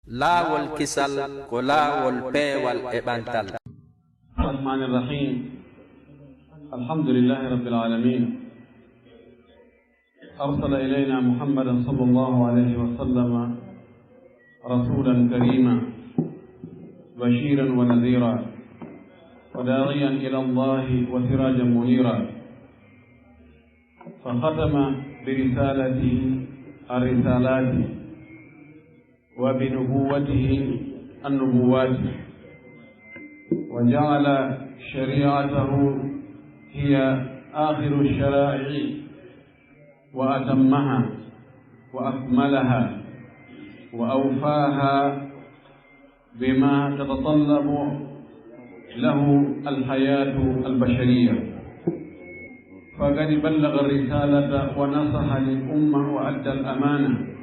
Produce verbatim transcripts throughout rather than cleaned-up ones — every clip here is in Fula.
Laawol kisal ko laawol peewal e ɓantal. الرحمن الرحيم. الحمد لله رب العالمين. أرسل إلينا محمدا صلى الله عليه وسلم رسولا كريما بشيرا ونذيرا وداعيا إلى الله وسراجا منيرا. فختم برسالته الرسالات وبنبوته النبوات، وجعل شريعته هي آخر الشرائع وأتمها وأكملها وأوفاها بما تتطلب له الحياة البشرية، فقد بلغ الرسالة ونصح للأمة وأدى الأمانة،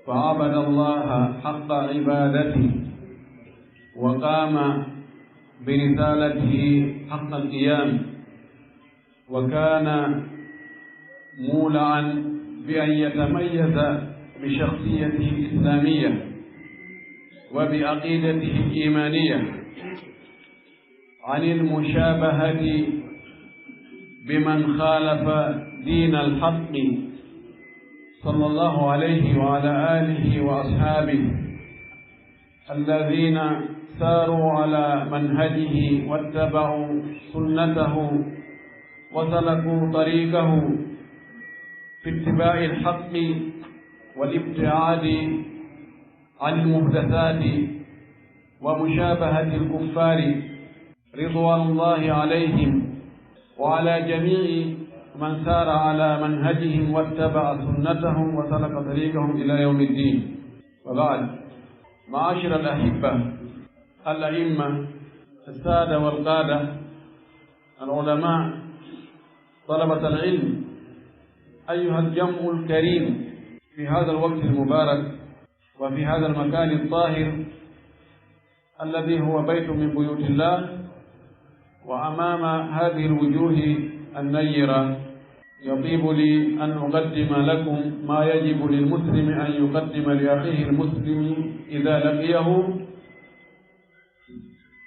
فعبد الله حق عبادته، وقام برسالته حق القيام، وكان مولعا بأن يتميز بشخصيته الإسلامية وبعقيدته الإيمانية عن المشابهة بمن خالف دين الحق صلى الله عليه وعلى آله وأصحابه الذين ساروا على منهجه واتبعوا سنته وسلكوا طريقه في اتباع الحق والابتعاد عن المحدثات ومشابهة الكفار رضوان الله عليهم وعلى جميع من سار على منهجهم واتبع سنتهم وسلك طريقهم إلى يوم الدين. وبعد، معاشر الأحبة الأئمة السادة والقادة العلماء طلبة العلم، أيها الجمع الكريم في هذا الوقت المبارك وفي هذا المكان الطاهر الذي هو بيت من بيوت الله، وأمام هذه الوجوه النيرة يطيب لي أن أقدم لكم ما يجب للمسلم أن يقدم لأخيه المسلم إذا لقيه،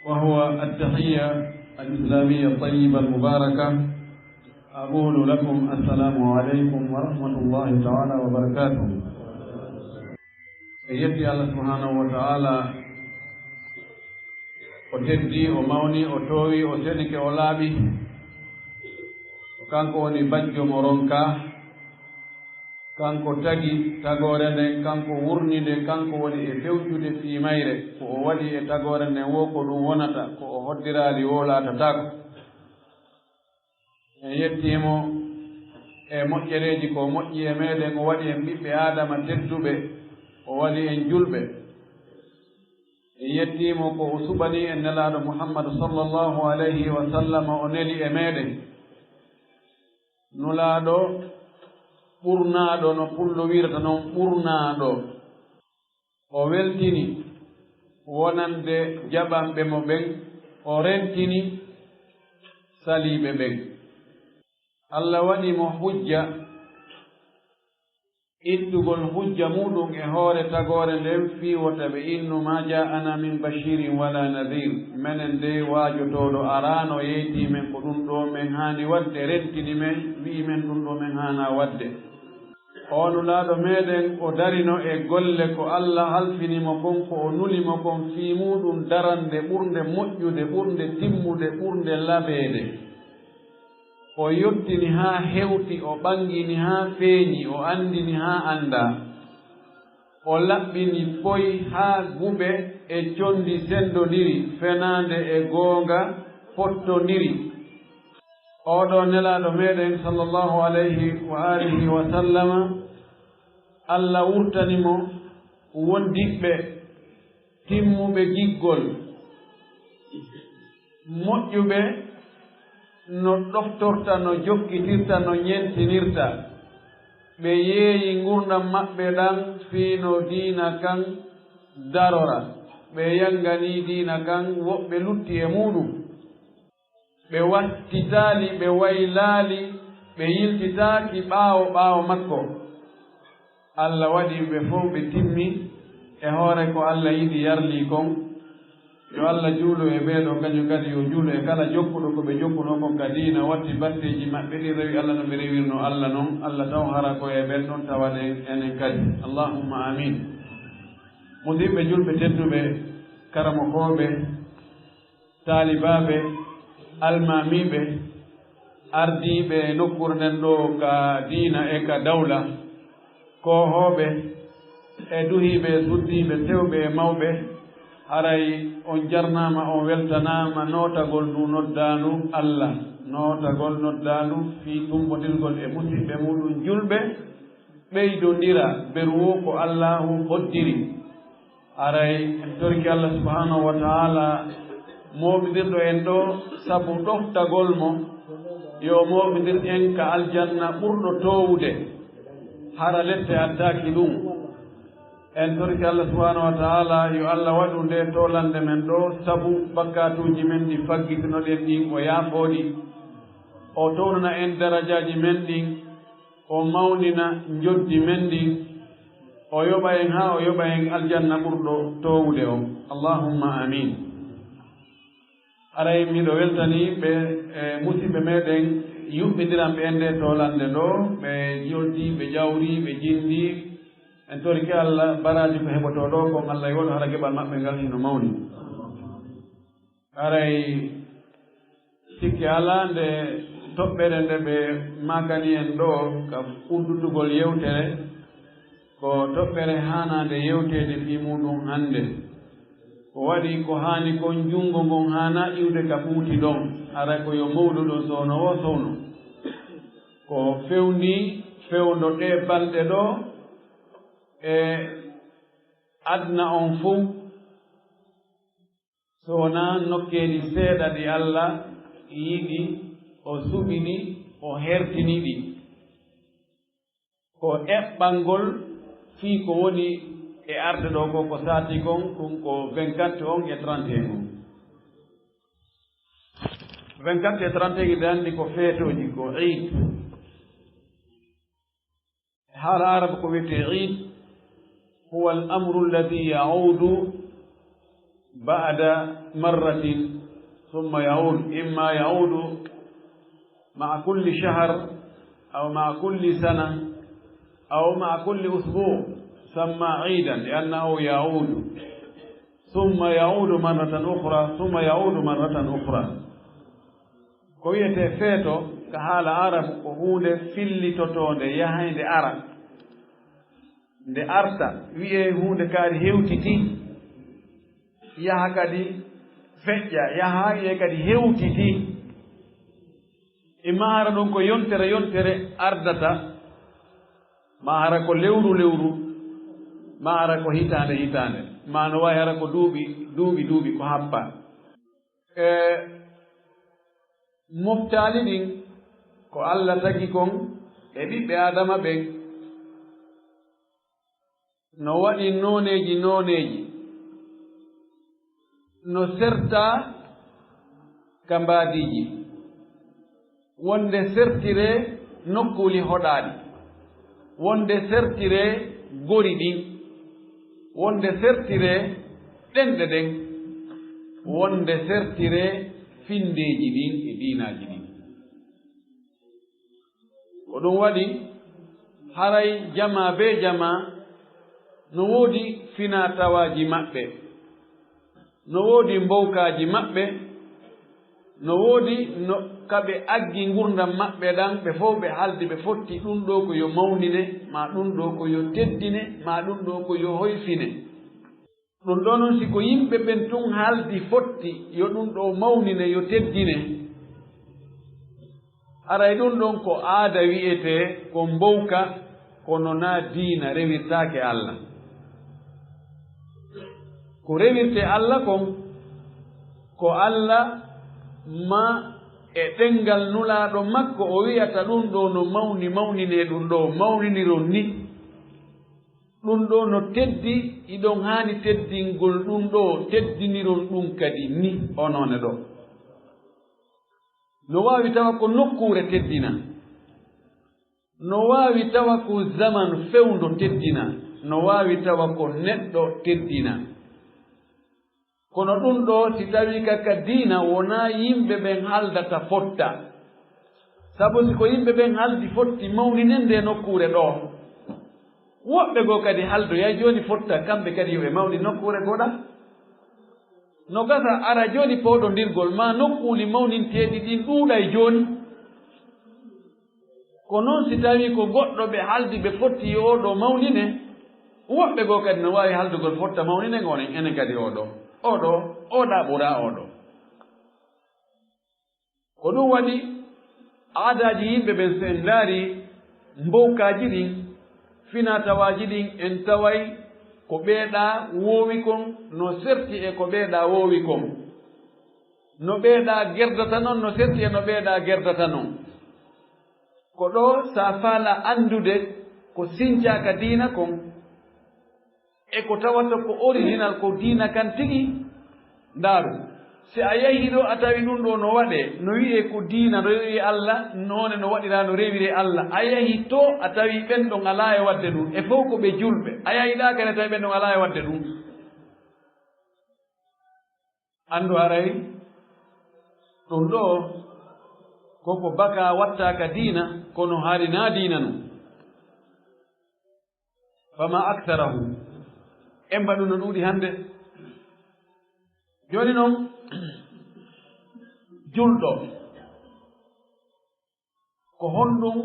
وهو التحية الإسلامية الطيبة المباركة. أقول لكم السلام عليكم ورحمة الله تعالى وبركاته. En yetti Allah subhanahu wa ta'ala, o teddi, o mawni, o toowi, o senike, o laaɓi. Ko kanko woni bajjo mo ronka, kanko tagi tagoore nden, kanko wurni nde, kanko woni e fewjude fii mayre. Ko o waɗi e tagoore nden woo ko ɗum wonata, ko o hoddiraali woo laatataako. En yettii mo e moƴƴereeji ko o moƴƴi e meeɗen, o waɗi en ɓiɓɓe Aadama tedduɓe, o waɗi en julɓe. En yettii mo ko o suɓanii en Nelaaɗo Muhammadu sallallahu alayhi wa sallam, o neli e meeɗen. Nulaaɗo ɓurnaaɗo, no pullo wiirata non, ɓurnaaɗo. O weltini wonande jaɓanɓe mo ɓen, o rentini saliiɓe ɓen. Allah waɗi mo hujja, ittugol hujja muuɗum e hoore tagoore nden, fii wota ɓe innu, "Ma ja'ana min bashirin wala nadhir." Menen dey waajotooɗo araano yeytii men ko ɗum ɗoo men haani waɗde, rentini men, wi'i men ɗum ɗoo men haanaa waɗde. Oo Nulaaɗo meeɗen, o darino e golle ko Allah halfini mo kon, ko o nuli mo kon fii muuɗum darannde ɓurnde moƴƴude, ɓurnde timmude, ɓurnde labeede. O yottini haa hewti, o ɓangini haa feeɲi, o anndini haa anndaa. O laɓɓini poy haa guɓe e conndi senndondiri, fenaande e goonga pottondiri. Oo ɗoo Nelaaɗo meeɗen, sallallahu alayhi wa alihi wa sallama, Allah wurtani mo wondiɓɓe timmuɓe giggol, moƴƴuɓe no ɗoftorta, no jokkitirta, no ɲentinirta. Ɓe yeeyi ngurndan maɓɓe ɗan fii no diina kan darora. Ɓe yanganii diina kan, woɓɓe lutti e muuɗum. Ɓe wattitaali, ɓe waylaali, ɓe yiltitaaki ɓaawo ɓaawo makko. Allah waɗi ɓe fow ɓe timmi, E hoore ko Alla yiɗi yarlii kon, yo Alla juulu e ɓee ɗoo, kañum kadi yo juulu e kala jokkuɗo ko ɓe jokkunoo kon ka diina, watti batteeji maɓɓe ɗin, rewi Alla no ɓe rewirnoo Alla non. Alla taw hara ko e ɓen ɗon tawaɗen enen kadi. Allahumma amin. Musidɓe julɓe tedduɓe, karamokooɓe, taalibaaɓe, almaamiiɓe, ardiiɓe nokkuure nden ɗoo ka diina e ka dawla, koohooɓe e duhiiɓe e suddiiɓe, sewɓe e mawɓe, haray on jarnaama, on weltanaama nootagol ndu noddaandu Alla, nootagol noddaandu fii tumbondirgol e musiɓɓe muɗum julɓe, ɓeydondira beru woo ko Allaahu hoddiri. Haray en torike Alla subhaanahu wa ta'aala, mooɓindirɗo en ɗoo sabu ɗoftagol mo, yo o mooɓindir en ka aljanna ɓurɗo toowude, hara lette addaaki ɗum. En torike Alla subhaanahu wa ta'aala, yo Alla waɗu ndee toolannde men ɗoo sabu bakkaatuuji men ɗi faggitinoɗen ɗin, o yaafoo ɗi, o townana en darajaaji men ɗin, o mawnina njoddi men ndin, o yoɓa en haa o yoɓa en aljanna ɓurɗo toowude on. Allahumma amin. Haray miɗo weltanii ɓe, e musiɓɓe meɗen yuɓɓindiranɓe en ndee toolannde ɗoo, ɓe joldi, ɓe jawri, ɓe jindi. En torike Alla baraaji ko heɓotoo ɗoo kon, Alla e waɗu hara geɓal maɓɓe ngal hino mawni. Haray sikke alaa nde toɓɓere nde ɓe maakani en ɗoo ka uddutugol yewtere, ko toɓɓere haanaande yewteede fii muuɗum hannde. Ko waɗi ko haani kon, junngo ngon haanaa iwde ka ɓuuti ɗon, hara ko yo mawɗo ɗo sowno woo sowno. Ko fewndii fewndo ɗee balɗe ɗoo e aduna on fow, so wonaa nokkeeli seeɗa ɗi Alla yiɗi, o suɓi ɗi, o hertini ɗi. Ko eɓɓangol fii ko woni e arde ɗoo ko, ko saatii kon, ɗum ko vingt-quatre on e trente et un on. Vingt-quatre e trente et un, hiɗen anndi ko feetooji, ko iid. Haala Arab ko wiyetee iid, huwa al amru alladhi ya'udu ba'da marratin thumma ya'udu, imma ya'udu ma'a kulli shahr, aw ma'a kulli sana, aw ma'a kulli usbu', samma iidan, li annahu ya'udu, thumma ya'udu marratan ukhra, thumma ya'udu marratan ukhra. Ko wiyetee feeto ka haala Arab ko huunde fillitotoonde, yahaynde ara. Nde arta, wi'ee huunde kaari hewtitii, yaha kadi feƴƴa, yaha wi'ee kadi hewtitii. Imma hara ɗum ko yontere yontere ardata, maa hara ko lewru lewru, maa hara ko hitaande hitaande, maa no waawi hara ko duuɓi duuɓi duuɓi ko happaa. E moftaali ɗin ko Alla tagi kon e ɓiɓɓe Aadama ɓen, no waɗi nooneeji nooneeji, no sertaa ka mbaadiiji. Wonde sertiree nokkuuli hoɗaaɗi, wonde sertiree gori ɗin, wonde sertiree ɗenɗe ɗen, wonde sertiree finndeeji ɗin e diinaaji ɗin. Ko ɗum waɗi, haray jamaa bee jamaa no woodi finaa-tawaaji maɓɓe. No woodi mbowkaaji maɓɓe, no woodi no ka ɓe aggi ngurndan maɓɓe ɗan, ɓe fow ɓe haldi ɓe fotti ɗun ɗoo ko yo mawnine, maa ɗun ɗoo ko yo teddine, maa ɗun ɗoo ko yo hoyfine. Ɗun ɗoo non, si ko yimɓe ɓen tun haldi fotti yo ɗun ɗoo mawnine, yo teddine, haray ɗun ɗon ko aada wi'etee, ko mbowka, kono naa diina, rewirtaake Alla. Ko rewirtee Alla kon, ko Alla maa e ɗemngal Nulaaɗo makko o wi'ata ɗun ɗoo no mawni, mawninee ɗun ɗoo, mawniniron ni. Ɗun ɗoo no teddi, hiɗon haani teddingol ɗun ɗoo, teddiniron ɗun kadi ni, oo noone ɗoo. No waawi tawa ko nokkuure teddinaa. No waawi tawa ko zamanu fewndo teddinaa. no waawi tawa ko neɗɗo teddina. Kono ɗum ɗoo, si tawii ka, ka diina, wonaa yimɓe ɓen haaldata fotta. Sabu si ko yimɓe ɓen haaldi fotti, mawninen ndee nokkuure ɗoo. Woɓɓe goo kadi haaldoyay jooni fotta, kamɓe kadi yo ɓe mawnin nokkuure goɗa. No gasa ara jooni pooɗondirgol maa nokkuuli mawninteeɗi ɗin ɗuuɗay jooni. Ko non si tawii ko goɗɗo ɓe haaldi ɓe fotti yo oo ɗoo mawnine, woɓɓe goo kadi no waawi haaldugol fotta mawninen onon, enen kadi oo ɗoo, oo ɗoo, oo ɗaa ɓuraa oo ɗoo. Ko ɗum waɗi aadaaji yimɓe ɓen, so en ndaarii mbowkaaji ɗin, finaa-tawaaji ɗin, en taway ko ɓee ɗaa woowi kon no serti e ko ɓee ɗaa woowi kon. No ɓee ɗaa gerdata non, no serti e no ɓee ɗaa gerdata non. Ko ɗoo, sa faala anndude ko sincaa ka diina kon, e ko tawata ko original, ko diina kan tigi, ndaaru. Si a yahii ɗoo, a tawi ɗum ɗoo no waɗee, no wi'ee ko diina, no wi'ee Alla, noone no waɗiraa, no rewiree Alla. A yahii too, a tawi ɓen ɗon alaa e waɗde ɗum. E fow ko ɓe julɓe. A yahii ɗaa kadi, a tawi ɓen ɗon alaa e waɗde ɗum. Anndu haray ɗum ɗoo, ko ko bakaa wattaaka diina, kono hari naa diina non. Fama aktarahu. Emba ɗum no ɗuuɗi hannde. Jooni non, julɗo, ko honɗum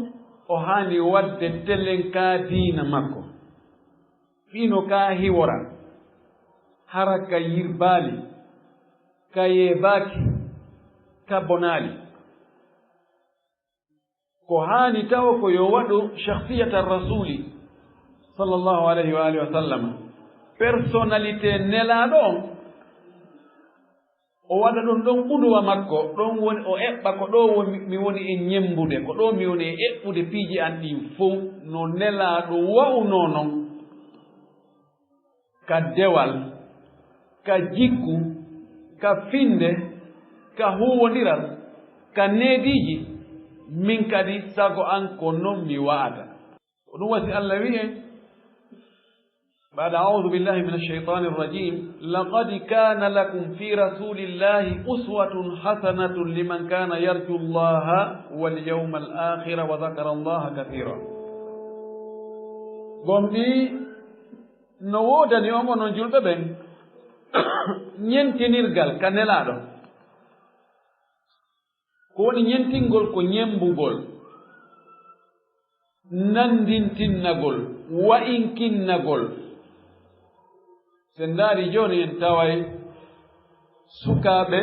o haani waɗde telen ka diina makko? Fii no ka hiwora, hara ka yirbaali, ka yeebaaki, ka bonaali. Ko haani tawa ko yo waɗu shakhsiyata Rasuuli, sallallahu alayhi wa alihi wa sallam, personnalité Nelaaɗo on, o waɗa ɗum ɗon qudwa makko, ɗon woni o eɓɓa ko ɗoo woni, mi woni e ñemmbude, ko ɗoo mi woni e eɓɓude piiji an ɗin fow, no Nelaaɗo wa'unoo non. Ka dewal, ka jikku, ka finnde, ka huuwondiral, ka neediiji, min kadi sago an ko non mi wa'ata. Ko ɗum wasi Alla wi'e, بعد أعوذ بالله من الشيطان الرجيم، لقد كان لكم في رسول الله أسوة حسنة لمن كان يرجو الله واليوم الآخر وذكر الله كثيرا. Gomɗii, no woodani on, onon julɓe ɓen, ñentinirgal ka Nelaaɗo. Ko woni ñentingol? Ko ñemmbugol, nanndintinnagol, wa'inkinnagol. Si en ndaarii jooni, en taway sukaaɓe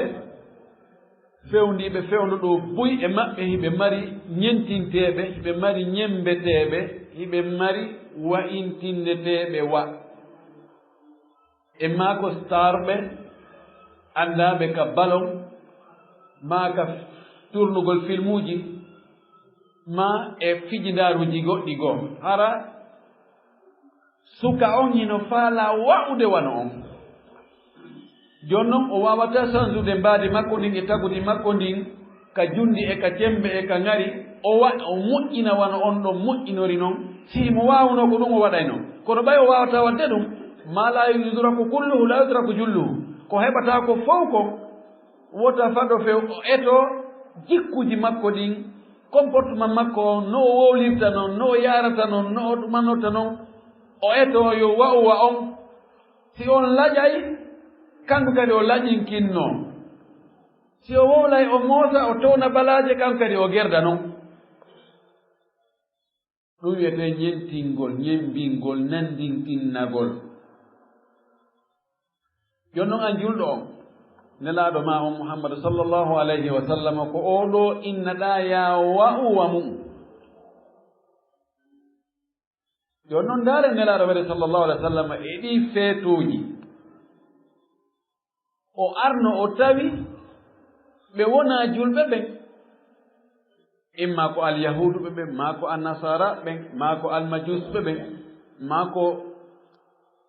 fewndiiɓe fewndo ɗoo buy e maɓɓe, hiɓe mari ñentinteeɓe, hiɓe mari ñemmbeteeɓe, hiɓe mari wa'intinneteeɓe wa. E maa ko starɓe anndaaɓe ka balon, maa ka turnugol filmuuji, maa e fijindaaruuji goɗɗi goo. Hara suka on hino faalaa wa'ude wano on. Jooni non, o waawataa sansude mbaadi makko ndin e tagudi makko ndin, ka junndi e ka cemmbe e ka ŋari, o wa-, o moƴƴina wano on ɗon moƴƴinori non. Si himo waawunoo, ko ɗum o waɗayno. Kono ɓay o waawataa waɗde ɗum, maa laa yudraku kulluhu, laa yudraku julluhu. Ko heɓataa ko fow kon, wota fado few o etoo jikkuuji makko ɗin, comportement makko on, no o wowlirta non, no o yaarata non, no o ɗumanorta non, o etoo yo wa'u wa on. Si on laƴay, kanko kadi o laƴinkinno. Si o wowlay, o moosa, o towna balaaje, kanko kadi o gerda non. Ɗum wiyetee ñentingol, ñemmbingol, nanndinkinnagol. Jooni non, an julɗo on, Nelaaɗo maa on Muhammadu sallallahu alayhi wa sallam, ko oo ɗoo innaɗaa yaa wa'u wa mu'un. Jooni non, ndaaren Nelaaɗo meɗen sallallahu alayhi wa sallam e ɗii feetooji. O arno, o tawi ɓe wonaa julɓe ɓen. Imma ko alyahuuduɓe ɓen, maa ko annasaara ɓen, maa ko almajuusɓe ɓen, maa ko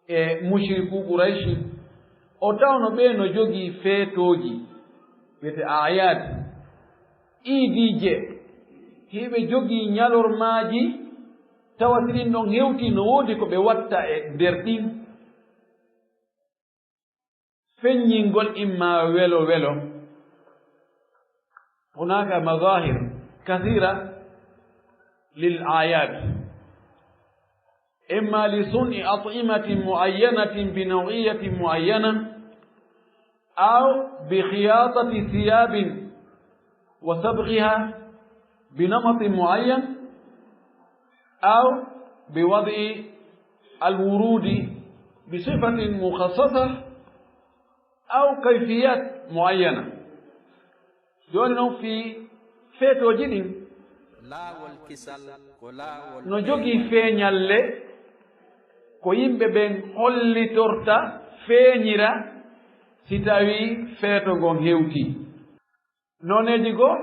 e mushriku Qurayshi. O tawno ɓee no jogii feetooji, wiyetee aayaad, iidiije, hiɓe jogii ñalormaaji Tawa si ɗin ɗon hewtii, no woodi ko ɓe watta e nder ɗin. Feññingol imma welo welo. هناك مظاهر كثيرة للأعياد. إما لصنع أطعمة معينة بنوعية معينة، أو بخياطة ثياب وصبغها بنمط معين، أو بوضع الورود بصفة مخصصة، أو كيفيات معينة. Jooni non fii feetooji ɗin, laawol kisal ko laawol no jogii feeñalle ko yimɓe ɓen hollitorta, feeñira, si tawii feeto ngon hewtii. Nooneeji goo,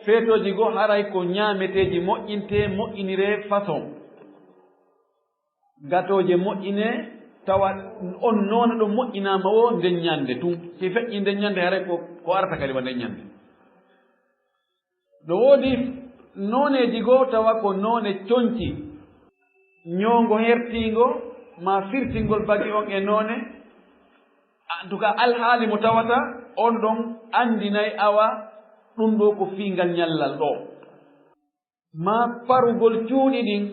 feetooji goo haray ko ñaameteeji moƴƴintee, moƴƴiniree façon. Gatooje moƴƴinee, tawa on noone ɗon moƴƴinaama wo nden ñannde tun. Si feƴƴii nden ñannde, haray ko, ko arata kadi wa nden ñannde. No woodi nooneeji goo tawa ko noone conci, ñoongo hertiingo, maa firtingol bagi on e noone. En tout cas, alhaali mo tawata on ɗon anndinay awa ɗun ɗoo ko fii ngal ñallal ɗoo. Maa parugol cuuɗi ɗin,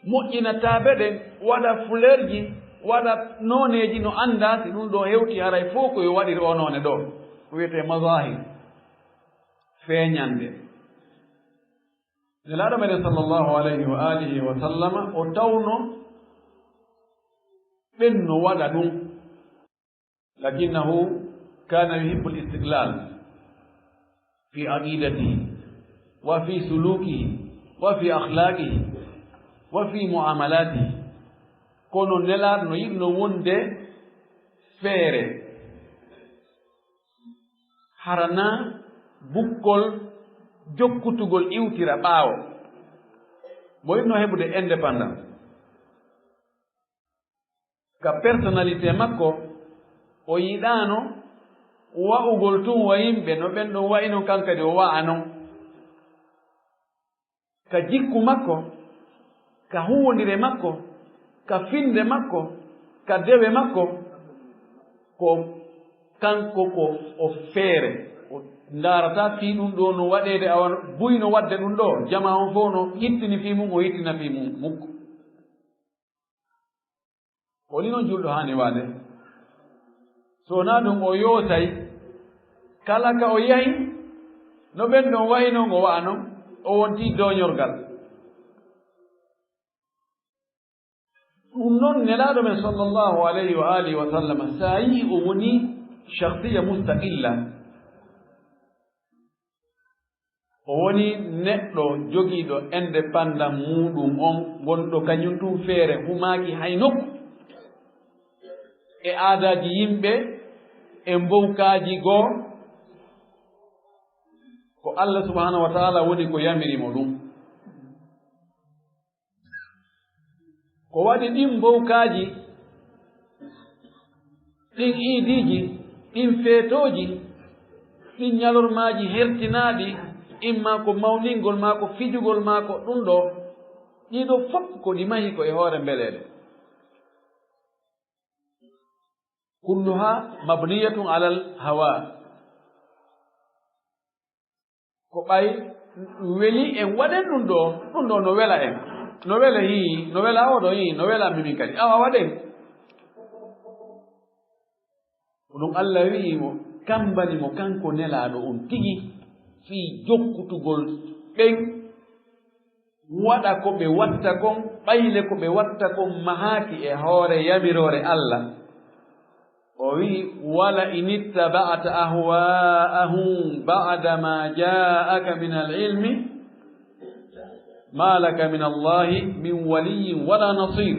moƴƴina taabe ɗen, waɗa fleurji, waɗa nooneeji no anndaa si ɗun ɗoo hewtii, haray fow ko yo waɗir oo noone ɗoo. Ko wi'etee mazahir, feeñannde. Nelaaɗo meɗen sallallahu alayhi wa alihi wa sallama, o tawno ɓen no waɗa ɗun. لكنه كان يحب الاستقلال في عقيدته وفي سلوكه وفي أخلاقه وفي معاملاته. Kono Nelaaɗo no yiɗno wonde feere, hara naa bukkol jokkutugol iwtira ɓaawo. Mo yiɗno heɓude indépendance. Ka personnalité makko, o yiɗaano wa'ugol tun wa yimɓe no ɓen ɗon wa'i non, kan kadi o wa'a non. Ka jikku makko, ka huuwondire makko, ka finnde makko, ka dewe makko, ko kanko ko o feere. O ndaarataa fii ɗun ɗoo no waɗeede, awa buy no waɗde ɗun ɗoo, jamaa on fow no hittini fii mun, o hittina fii mun, mukko. Holi non julɗo haani waade? So wonaa ɗun, o yoosay kala ka o yahi, no ɓen ɗon wa'i non, o wa'a non, o wontii dooñorgal. Ɗun non, Nelaaɗo men sallallahu alayhi wa alihi wa sallam, si a yi'ii o wonii shakhsiyya mustaqilla, o wonii neɗɗo jogiiɗo indépendance muuɗum on, wonɗo kañun tun feere, humaaki hay nokku e aadaaji yimɓe, e mbowkaaji goo. Ko Allah subhanahu wa ta'ala woni ko yamiri mo ɗun. Ko waɗi ɗin mbowkaaji, ɗin iidiiji, ɗin feetooji, ɗin ñalormaaji hertinaaɗi, imma ko mawningol maa ko fijugol maa ko ɗun ɗoo, ɗii ɗoo fow ko ɗi mahi ko e hoore mbeleeɗe. كلها مبنية على الهوى. Ko ɓay weli en waɗen ɗun ɗoo, ɗun ɗoo no wela en. No wela hii, no wela oo ɗoo hii, no wela mimin kadi. Awa waɗen. Ko ɗun Allah wi'i mo, kambani mo kanko Nelaaɗo on tigi, fii jokkutugol ɓen waɗa ko ɓe watta kon, ɓayle ko ɓe watta kon mahaaki e hoore yamiroore Allah. O wi'i, ولئن اتبعت أهواءهم بعد ما جاءك من العلم ما لك من الله من ولي ولا نصير.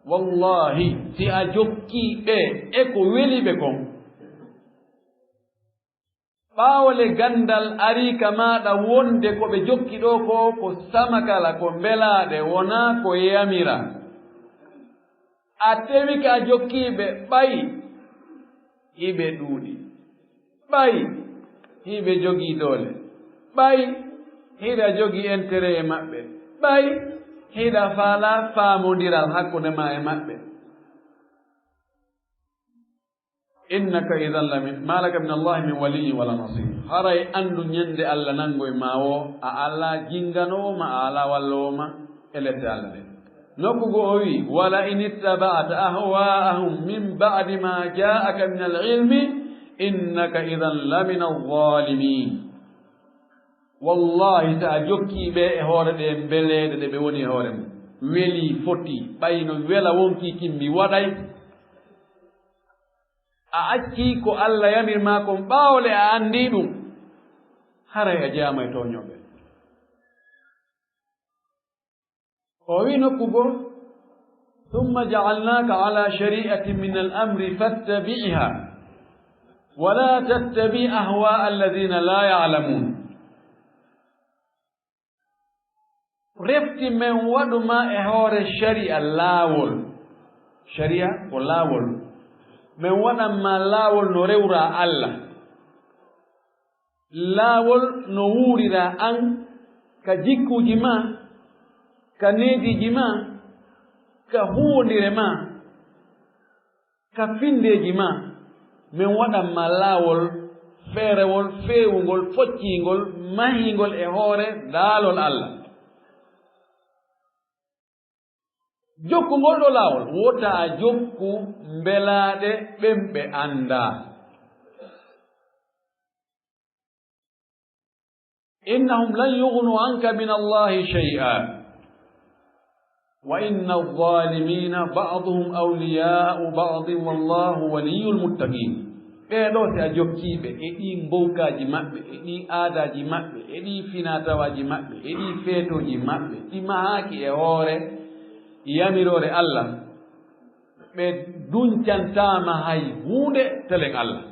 Wallahi, si a jokkii ɓe e ko weli ɓe kon, ɓaawo le ganndal arii ka maaɗa wonde ko ɓe jokki ɗoo ko, ko samakala, ko mbelaaɗe, wonaa ko yamira. A tewike a jokkii ɓe, ɓay hiɓe ɗuuɗi, ɓay hiɓe jogii doole, ɓay Hiɗa jogii intérêt e maɓɓe. Ɓay hiɗa faalaa faamondiral hakkunde maa e maɓɓe. Innaka idan la min, ma laka min Allahi min waliyyin wala nasir. Haray anndu ñande Allah nanngoy maa woo, a alaa jinnganoowo ma, a alaa walloowo ma e lette Allah ɗen. Nokku goo o wi'i, "Wala in ittaba'ta ahwa'ahum min ba'di ma ja'aka min al-ilmi, innaka idan la min az-zalimin." Wallahi, si a jokkii ɓe e hoore ɗee mbeleeɗe ɗe ɓe woni e hoore mum, welii, fotii, ɓay no wela wonkii kin mi waɗay, a accii ko Allah yamir maa kon ɓaawo le a anndii ɗum, haray a jeyaama e tooñooɓe. O wi'i nokku goo, "Thumma ja'alnaka ala shari'atin min al-amri fattabi'ha, wa la tattabi' ahwa'a alladhina la ya'lamun." Refti men waɗu ma e hoore shari'a laawol. Shari'a ko laawol. Men waɗan ma laawol no rewraa Allah. Laawol no wuuriraa an ka jikkuuji maa, ka neediiji maa, ka huuwondire maa, ka finndeeji maa. Men waɗan ma laawol feerewol, feewungol, focciingol, mahiingol e hoore daalol Allah. Jokku ngol ɗoo laawol, wota a jokku mbelaaɗe ɓen ɓe anndaa. "Innahum lan yughnu anka min Allahi shay'a, wa inna adh-dhalimina ba'dhuhum awliya'u ba'dhin, wallahu waliyyul muttaqin." Ɓee ɗoo, si a jokkii ɓe e ɗii mbowkaaji maɓɓe, e ɗii aadaaji maɓɓe, e ɗii finaatawaaji maɓɓe, e ɗii feetooji maɓɓe, ɗi mahaaki e hoore yamiroore Allah, ɓe duncantaa ma hay huunde telen Allah.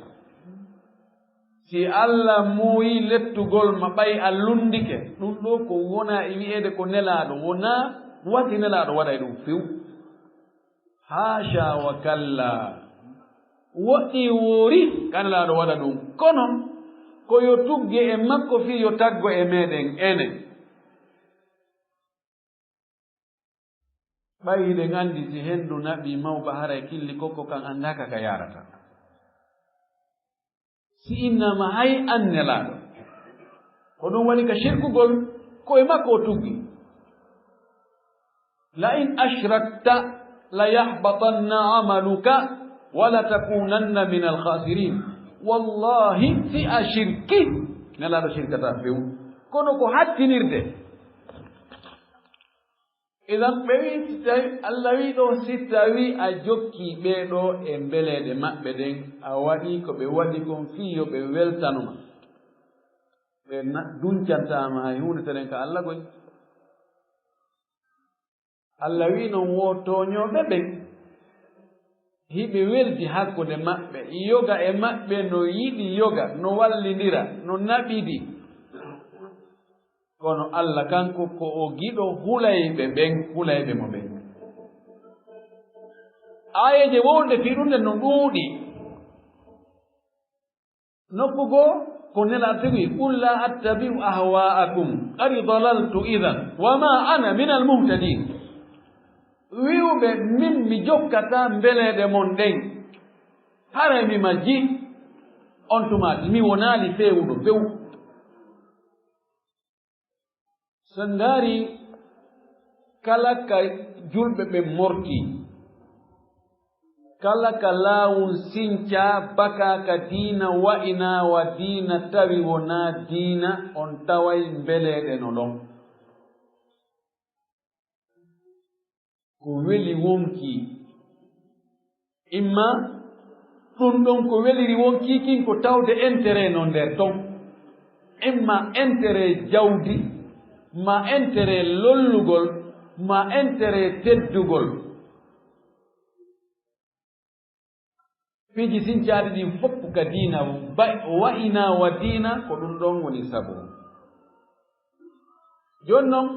Si Allah muuyi lettugol ma, ɓay a lunndike, ɗum ɗoo ko wonaa e wi'eede ko Nelaaɗo, wonaa wasi Nelaaɗo waɗay ɗum few. Haasha wa kalla. Woɗɗii woori ka Nelaaɗo waɗa ɗum. Kono ko yo tugge e makko fii yo taggo e meɗen enen. Ɓay hiɗen anndi si henndu naɓii mawba, haray killi kokko kan anndaa ka ka yaarata. Si innama hay an Nelaaɗo, ko ɗum waɗi ka shirkugol, ko e makko o tuggi. "La in ashrakta la yahbatanna amaluka wa la takunanna min al-khasirin." Wallahi, si a shirki, Nelaaɗo shirkataa few, kono ko hattinirde. Idan ɓe wi'i, si tawi, Allah wi'i ɗoo, si tawi a jokkii ɓee ɗoo e mbeleeɗe maɓɓe ɗen, a waɗii ko ɓe waɗi kon fii yo ɓe weltano ma, ɓe na-, duncantaa ma hay huunde telen ka Allah goy. Allah wi'i non, wo tooñooɓe ɓen, hiɓe weldi hakkunde maɓɓe, yoga e maɓɓe no yiɗi yoga, no wallindira, no naɓidi. Kono Allah kanko ko o giɗo hulayɓe ɓen, hulayɓe mo ɓen. Aayeeje wowluɗe fii ɗum ɗen no ɗuuɗi. Nokku goo ko Nelaaɗo tigi, "Qul la attabi'u ahwa'akum, qad dalaltu idhan, wa ma ana minal muhtadin." Wi'u ɓe, "Min mi jokkataa mbeleeɗe mon ɗen, haray mi majji, on tuma mi wonaali feewuɗo few." So ndaari kala ka julɓe ɓen morti, kala ka laawun sincaa bakaa ka diina wa'inaa wa diina tawi wonaa diina, on taway mbeleeɗe no ɗon. Ko weli wonkii. Imma ɗum ɗon ko weliri wonkii kin ko tawde intérêt no nder ton. Imma intérêt jawdi, ma intérêt lollugol, ma intérêt teddugol. Piiji sincaaɗi ɗin fof ka diina, ba-, wa'inaa wa diina, ko ɗum ɗon woni sabu. Jooni non,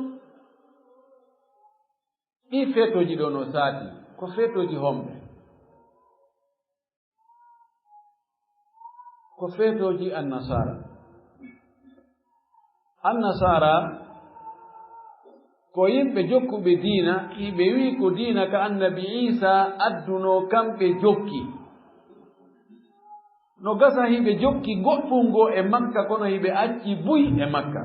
ɗii feetooji ɗoo no saati, ko feetooji homɓe? Ko feetooji Annasaara. Annasaara ko yimɓe jokkuɓe diina, hiɓe wi'i ko diina ka Annabi Iisaa addunoo kan ɓe jokki. No gasa hiɓe jokki goɗɗun goo e Makka, kono hiɓe acci buy e Makka.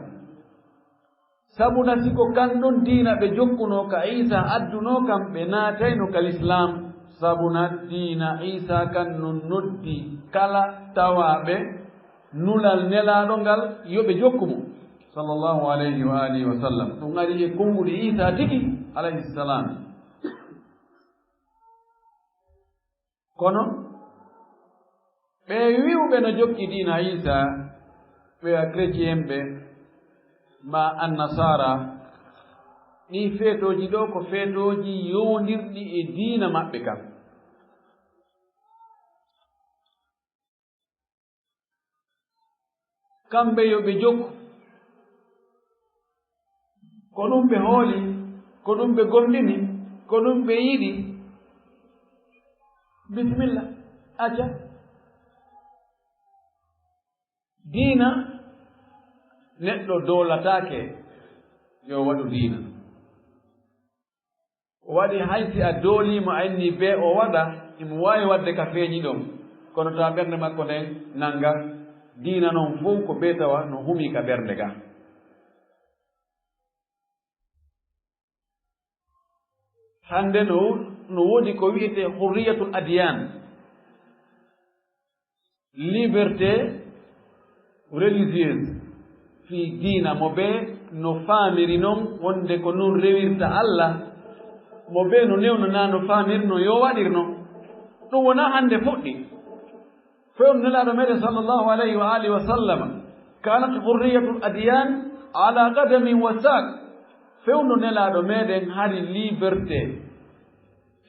Sabu na si ko kan ɗon diina ɓe jokkunoo ka Iisaa addunoo kan, ɓe naatayno ka Lislaam. Sabu na diina Iisaa kan no noddi kala tawaaɓe nulal Nelaaɗo ngal yo ɓe jokku mo, sallallahu alayhi wa alihi wa sallam. Ɗun ari e konnguɗi Iisaa tigi, alayhi salaam. Kono ɓee wi'uɓe no jokki diina Iisaa, ɓe a kretien ɓe, maa annasaara, ɗii feetooji ɗoo ko feetooji yowondirɗi e diina maɓɓe kan. Kamɓe yo ɓe jokku. Ko ɗun ɓe hooli, ko ɗun ɓe gomɗini, ko ɗun ɓe yiɗi. Bisimilla, acca. Diina, neɗɗo doolataake yo waɗu diina. O waɗi hay si a doolii mo, a inni bee o waɗa, himo waawi waɗde ka feeñi ɗon, kono tawa ɓernde makko nden nanga diina non fow ko bee tawa no humii ka ɓernde ga. Hannde no, no woodi ko wi'etee hurriyatul adiyaan, liberté religieuse, fii diina, mo bee no faamiri non wonde ko non rewirta Alla, mo bee no newnanaa no faamirno yo waɗir non. Ɗun wonaa hannde fuɗɗi. Fewndo Nelaaɗo meɗen sallallahu alayhi wa alihi wa sallam, kanat hurriyatul adiyaan ala qadamin wa saaq. Fewndo Nelaaɗo meɗen hari liberté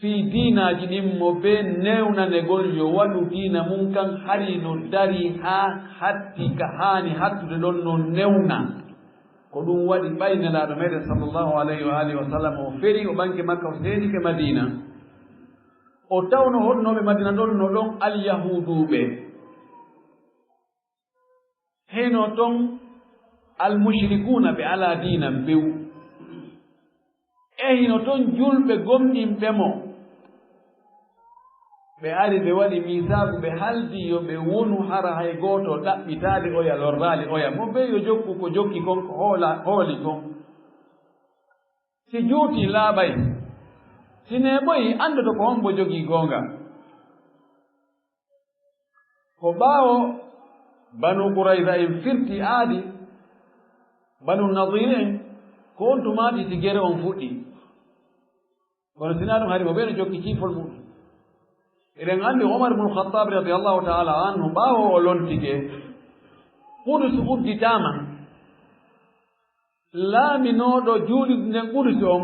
fii diinaaji ɗin, mo bee newnanegol yo waɗu diina mun kan, hari no dari haa hatti ka haani hattude ɗon no newna. Ko ɗun waɗi ɓay Nelaaɗo meɗen sallallahu alayhi wa alihi wa sallam o feri, o ɓangi Makka, o seenike Madiina. O tawno honooɓe Madiina ɗon no ɗon alyahuuduɓe. Hino ton almushrikuuna, ɓe alaa diina bew. E hino ton julɓe gomɗinɓe mo. Ɓe ari, ɓe waɗi miisaaku, ɓe haldi yo ɓe wonu hara hay gooto ɗaɓɓitaali oya, lorraali oya. Mo bee yo jokku ko jokki kon, ko hoola-, hooli kon. Si juutii, laaɓay. Si neeɓoyi, anndoto ko hombo jogii goonga. Ko ɓaawo Banu Qurayza en firti aadi Banu Nadir en, ko on tumaati si gere on fuɗɗi. Kono sinaa ɗun, hari mo ɓen jokki ciifol muɗum. Eɗen anndi Umar ibn Khattab radiyallahu ta'ala anhu, ɓaawo o lontike, Qudus udditaama. Laaminooɗo juulirde nden Qudus on,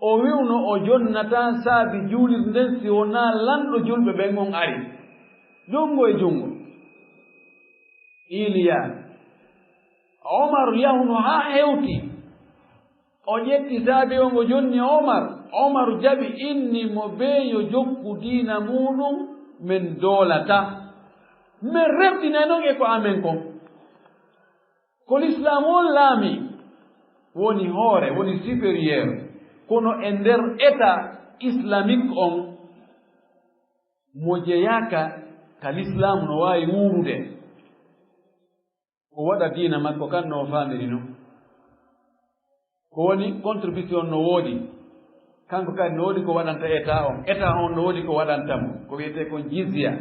o wi'uno o jonnataa saabi juulirde nden si wonaa lanɗo julɓe ɓen on ari, junngo e junngo. Iliya, Omar yahuno haa hewti. O ƴetti saabi on, o jonni Omar. Omar jaɓi, inni mo bee yo jokku diina muuɗum, men doolata. Men refɗinay non e ko amen kon. Ko Lislaamu on laami woni hoore, woni supérieur, kono e nder État islamique on, mo jeyaaka ka Lislaamu no waawi wuurude. O waɗa diina makko kan no o faamiri non. Ko woni contribution no woodi. Kanko kadi no woodi ko waɗanta État on. État on no woodi ko waɗanta mo. Ko wi'etee kon jizya.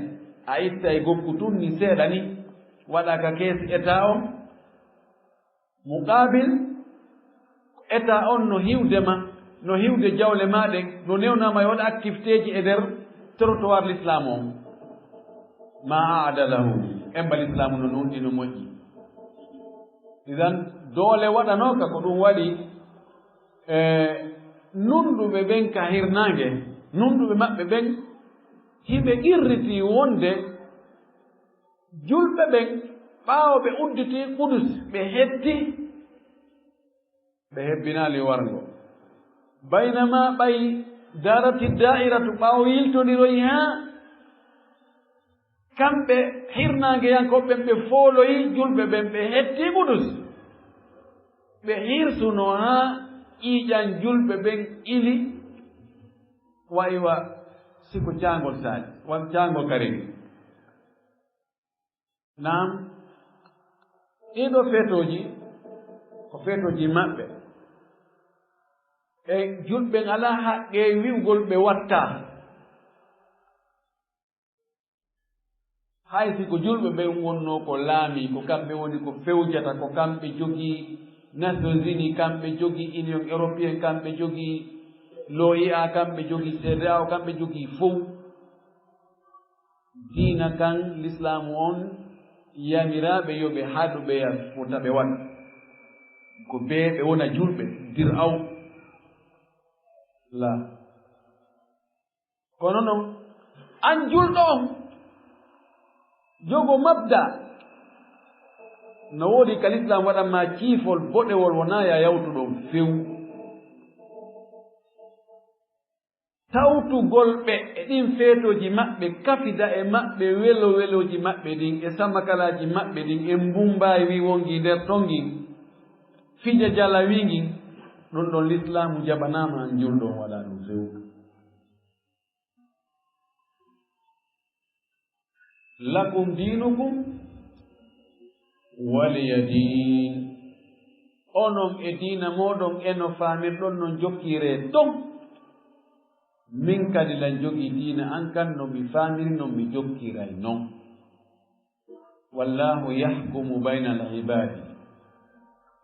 A ittay gokku tun ni seeɗa ni. Waɗa ka keesi État on. Muqaabil, État on no hiwde ma, no hiwde jawle ma ɗen, no newna ma yo waɗa activité ji e nder territoire Lislaamu on. Ma a'dalahu, emba Lislaamu no nunɗi, no moƴƴi. Idan, doole waɗanooka ko ɗum waɗi, e, nunɗuɓe ɓen ka hirnaange, nunɗuɓe maɓɓe ɓen, hiɓe qirritii wonde julɓe ɓen, ɓaawo ɓe udditii Qudus, ɓe hetti, ɓe hebbinaali warngo. Baynama ɓay darati daa'iratu, ɓaawo yiltondiroyi haa kamɓe hirnaangeyankooɓe ɓen, ɓe fooloyi julɓe ɓen, ɓe hetti Qudus. Ɓe hirsuno haa ƴiiƴan juulɓe ɓen ili, wa iwa siko caangol saali, wa caangol ka rewi. Naam, ɗii ɗoo feetooji, ko feetooji maɓɓe. E juulɓe ɓen alaa haqqee wi'ugol ɓe wattaa. Hay si ko juulɓe ɓen wonnoo ko laamii, ko kamɓe woni ko fewjata, ko kamɓe jogii Nations Unies, kamɓe jogii Union Européenne, kamɓe jogii l'O I A, kamɓe jogii C D A O, kamɓe jogii fow. Diina kan, Lislaamu on, yamiraaɓe yo ɓe haɗu ɓe ya fota ɓe waɗa. Ko ɓe, ɓe wona juulɓe, dir aw. La. Kono non, an juulɗo on, jogo mabda, no woodi ka Lislaam waɗan ma ciifol boɗewol, wonaa ya yawtu ɗon few. Tawtugol ɓe e ɗin feetooji maɓɓe, kafida e maɓɓe, welo welooji maɓɓe ɗin, e samakalaaji maɓɓe ɗin, e mbumbaawi wongi nder ton ngin, fija jalawi ngin, ɗun ɗon Lislaamu jaɓanaama an juulɗo on waɗa ɗun few. Lakum diinukum waliya diin. Onon e diina mooɗon e no faamirɗon non jokkiree ton. Min kadi lan jogii diina an kan no mi faamiri non mi jokkiray non. Wallaahu yahkumu baynal ibaadi.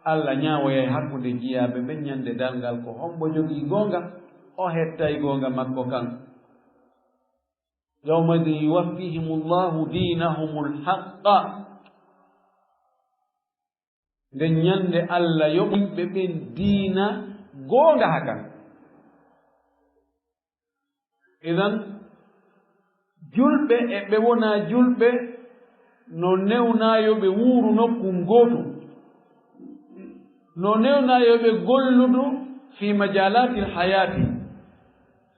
Alla ñaawoyay hakkunde jiyaaɓe ɓen ñande darngal ko hombo jogii goonga, o hettay goonga makko kan. Yawma idin yuwaffihimullahu diinahumul haqqa. Nden ñande Alla yoɓi ɓe ɓen diina goonga hakan. Idan, julɓe e ɓe wonaa julɓe no newnaa yo ɓe wuuru nokkun gootun. No newnaa yo ɓe golludu fi majalaatil hayaati.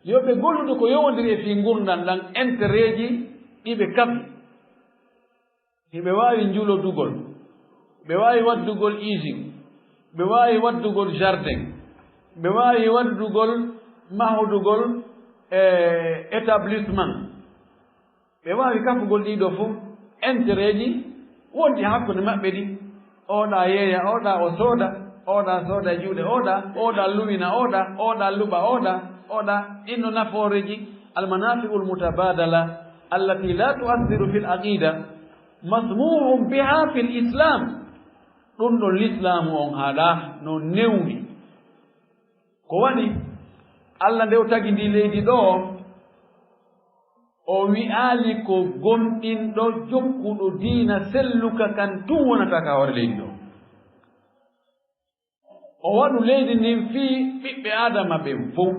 Yo ɓe golludu ko yowondiri e fii ngurndan ɗan, entereeji ɗi ɓe kafi. Hiɓe waawi njulodugol, ɓe waawi waddugol usine, ɓe waawi waddugol jardin, ɓe waawi waddugol mahodugol, eh, établissement. Ɓe waawi kafugol ɗii ɗoo fof, entereeji wonɗi hakkunde maɓɓe ɗi. Oɗa yeeya oɗa, o sooda, oɗa sooda e juuɗe oɗa, oɗa luwina oɗa, oɗa luɓa oɗa, oɗa, inno nafooreeji, almanafi'ul mutabadala, allati la tu'assiru fil aqida, masmuhun biha fil islam. Ɗun ɗon lislaamu on haɗaa no newni. Ko waɗi Alla nde o tagi ndi leydi ɗoo, o wi'aali ko gomɗinɗo jokkuɗo diina selluka kan tun wonata ka hoore leydi ɗoo. O waɗu leydi ndin fii ɓiɓɓe Aadama ɓen fow.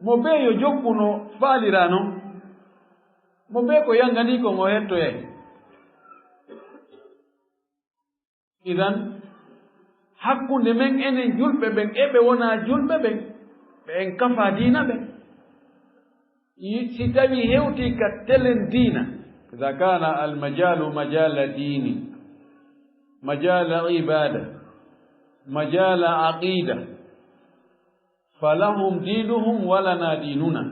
Mo bee yo jokku no faaliraa non. Mo bee ko yanganii kon o hettoyay. Idan, hakkunde men enen julɓe ɓen e ɓe wonaa julɓe ɓen, ɓe en kafaa diina ɓen. Yi-, si tawii hewtii ka telen diina, إذا كان المجال مجال دين، مجال عبادة، مجال عقيدة، فلهم دينهم ولنا ديننا،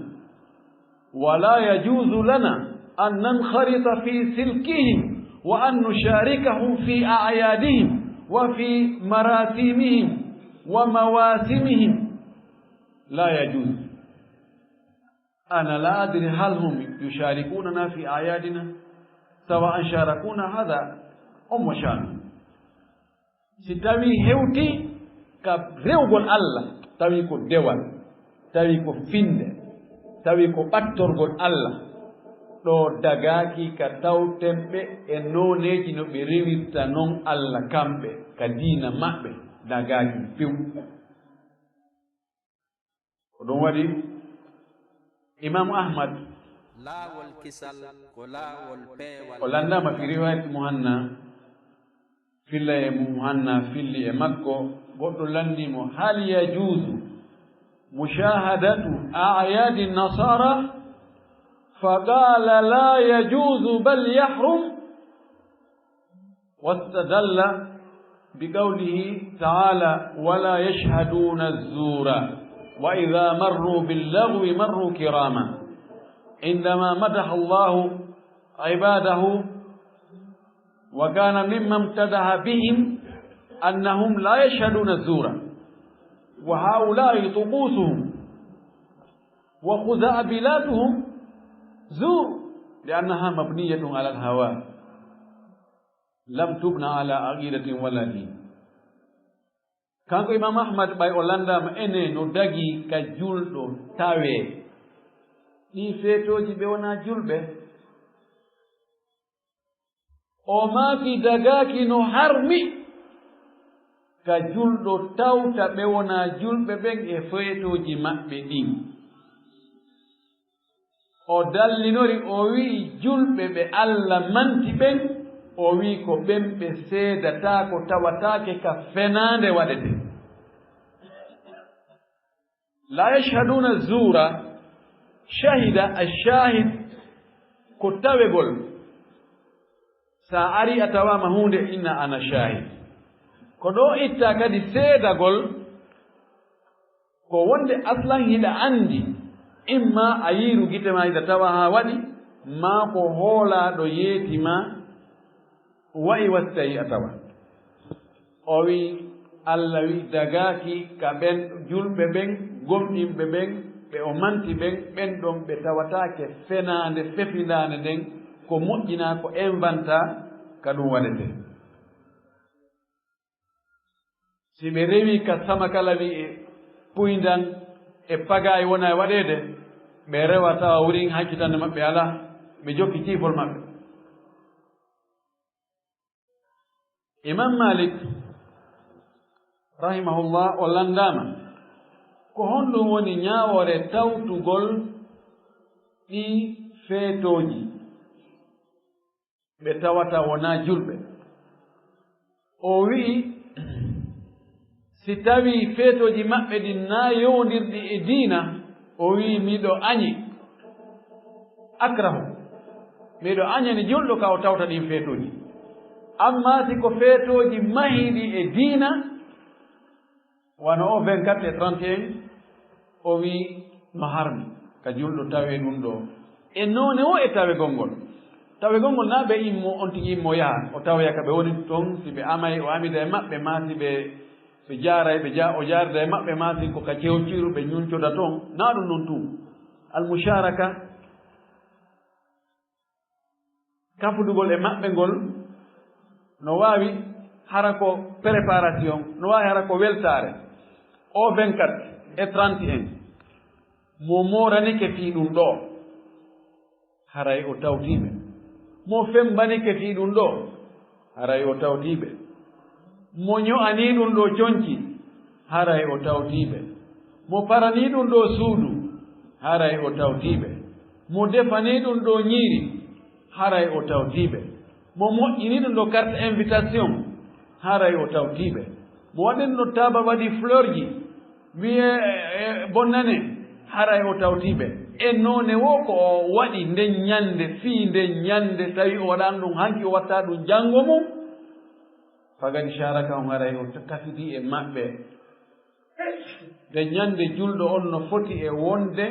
ولا يجوز لنا أن ننخرط في سلكهم وأن نشاركهم في أعيادهم وفي مراسيمهم ومواسمهم، لا يجوز. أنا لا أدري هل هم يشاركوننا في أعيادنا، سواء شاركونا هذا هم وشأنهم. Si tawii hewtii ka rewgol Alla, tawii ko dewal, tawii ko finnde, tawii ko ɓattorgol Alla, ɗoo dagaaki ka tawten ɓe e nooneeji no ɓe rewirta non Alla kamɓe, ka diina maɓɓe, dagaaki few. Ko ɗum waɗi Imaamu Ahmad, laawol kisal ko laawol peewal. O lanndaama fi riwaayat Muhanna, filla e Muhanna filli e makko, goɗɗo lanndii mo, "Hal yajuuzu mushaahadatu a'yaadi nasaara?" Faqaala, "Laa yajuuzu bal yahrum." Wastadalla بقوله تعالى: "ولا يشهدون الزور وإذا مروا باللغو مروا كراما". عندما مدح الله عباده، وكان مما امتدح بهم أنهم لا يشهدون الزور، وهؤلاء طقوسهم وخزعبلاتهم زور، لأنها مبنية على الهوى، لم تبن على عقيدة ولا دين. Kanko Imam Ahmad, ɓay o lanndaama ene no dagii ka julɗo tawee ɗii feetooji ɓe wonaa julɓe. O maaki dagaaki no harmi ka julɗo tawta ɓe wonaa julɓe ɓen e feetooji maɓɓe ɗin. O dallinori, o wi'i, julɓe ɓe Alla manti ɓen, o wi'i, ko ɓen ɓe seedataako tawataake ka fenaande waɗetee. لا يشهدون الزور، شهد الشاهد، ko tawegol. Sa ari a tawaama huunde, inna ana shahid. Ko ɗo itta kadi seedagol, ko wonde aslan hiɗa anndi, imma a yiiru gite ma hiɗa tawa haa waɗi, maa ko hoolaaɗo yeeti ma, wa'i wasi tawi a tawa. O wi'i, Alla wi'i, dagaaki ka ɓen julɓe ɓen, gomɗinɓe ɓen, ɓe o manti ɓen, ɓen ɗon ɓe tawataake fenaande fefindaande nden, ko moƴƴinaa, ko inventa ka ɗum waɗetee. Si ɓe rewii ka sama kala wi'i e puyndan e pagaay wona e waɗeede, ɓe rewa tawa wurin hakkitande maɓɓe alaa, ɓe jokki ciifol maɓɓe. Imam Malik, rahimahullah, o lanndaama, ko honɗum woni ñaawoore tawtugol ɗii feetooji ɓe tawata wonaa julɓe? O wi'i, si tawii feetooji maɓɓe ɗin naa yowondirɗi e diina, o wi'i, miɗo añi, akrahu, miɗo añani julɗo ka o tawta ɗin feetooji. Ammaa si ko feetooji mahiiɗi e diina, wano o vingt-quatre e trente et un, o wi'i no harmi ka julɗo tawee ɗum ɗo. E noone o e tawegol ngol. Tawegol ngol naa ɓe immo, on tigi immo yaha, o tawoya ka ɓe woni ton, si ɓe amay, o amida e maɓɓe, maa si ɓe, ɓe jaaray, ɓe ja-, o jaarida e maɓɓe, maa si ko ka cewciru ɓe ñuncoda ton, naa ɗum non tun. Al musharaka, kafudugol e maɓɓe ngol, no waawi hara ko préparation, no waawi hara ko weltaare. O vingt-quatre e trente et un, mo mooranike fii ɗum ɗoo, haray o tawtii ɓe. Mo fembanike fii ɗum ɗoo, haray o tawtii ɓe. Mo ño'anii ɗum ɗoo conci, haray o tawtii ɓe. Mo paranii ɗum ɗoo suudu, haray o tawtii ɓe. Mo defanii ɗum ɗoo ñiiri, haray o tawtii ɓe. Mo moƴƴinii ɗum ɗoo carte invitation, haray o tawtii ɓe. Mo waɗanii ɗum ɗoo taaba, waɗi fleurji, wi'ee, e, e, bonnane, haray o tawtii ɓe. E noone woo ko o waɗi nden ñannde, fii nden ñannde, tawi o waɗaani ɗum hanki, o watta ɗum janngo mum, fagadi sharaka on, haray o kafidii e maɓɓe. Nde ñannde julɗo on no foti e wonde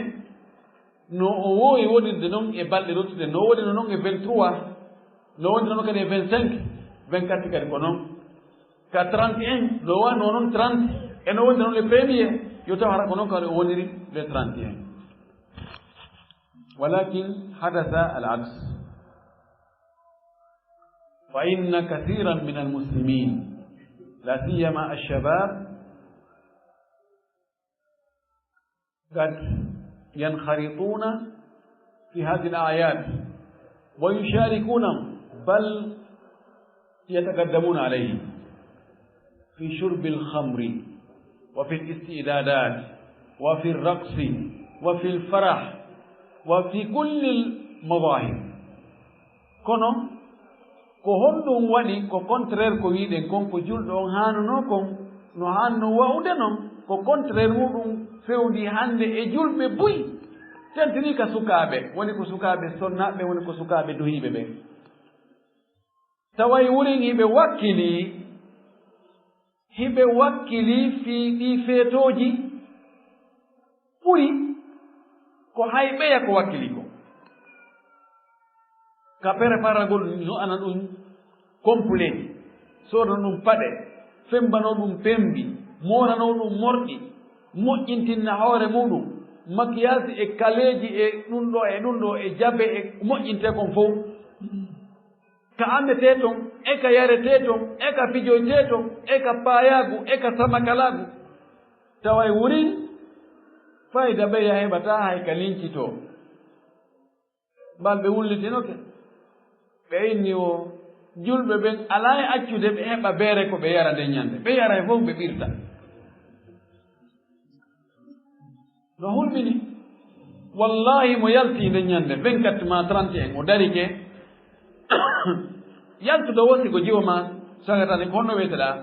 no o woowi wonirde non e balɗe luttuɗe, no wonirno non e vingt-trois, no wonirno non kadi e vingt-cinq, vingt-quatre kadi ko non. Ka trente et un, no wano non trente, e no wonirno non le premier, yo taw hara ko non kadi o woniri le trente et un. ولكن حدث العكس، فإن كثيرا من المسلمين، لا سيما الشباب، قد ينخرطون في هذه الأعياد ويشاركون، بل يتقدمون عليه في شرب الخمر وفي الاستعدادات وفي الرقص وفي الفرح وفي كل المظاهر. Kono ko honɗum waɗi ko contraire ko wi'uɗen kon, ko julɗo on haanunoo kon, no haanunoo wa'ude non, ko contraire muɗum fewndii hannde e julɓe buy, tentinii ka sukaaɓe, woni ko sukaaɓe sonnaaɓe, woni ko sukaaɓe duhiiɓe ɓen. Taway wurin hiɓe wakkilii Hiɓe wakkili fii ɗii feetooji ɓuri ko hay ɓeya ko wakkili ko. Ka preparagol no ana ɗum complet, soodano ɗum paɗe, fembanoo ɗum pembi, mooranoo ɗum morɗi, moƴƴintinna hoore muuɗum, makiyaasi e kaleeji e ɗum ɗo e ɗum ɗo e jabe e moƴƴintee kon fow. Ka annetee ton, e ka yaretee ton, e ka fijoytee ton, e ka paayaagu, e ka samakalaagu. Taway wurin fayda ɓeya heɓataa hay ka lincitoo. Balɓe wullitinoke. Ɓe inni wo julɓe ɓen alaa e accude ɓe heɓa beere ko ɓe yara nden ñande. Ɓe yara e fof ɓe ɓirta. No hulɓini. Wallahi mo yalti nden ñande vingt-quatre ma trente et un o darike. Yaltuɗo wosi ko jiwo ma sagatani ko honno wiyteɗaa?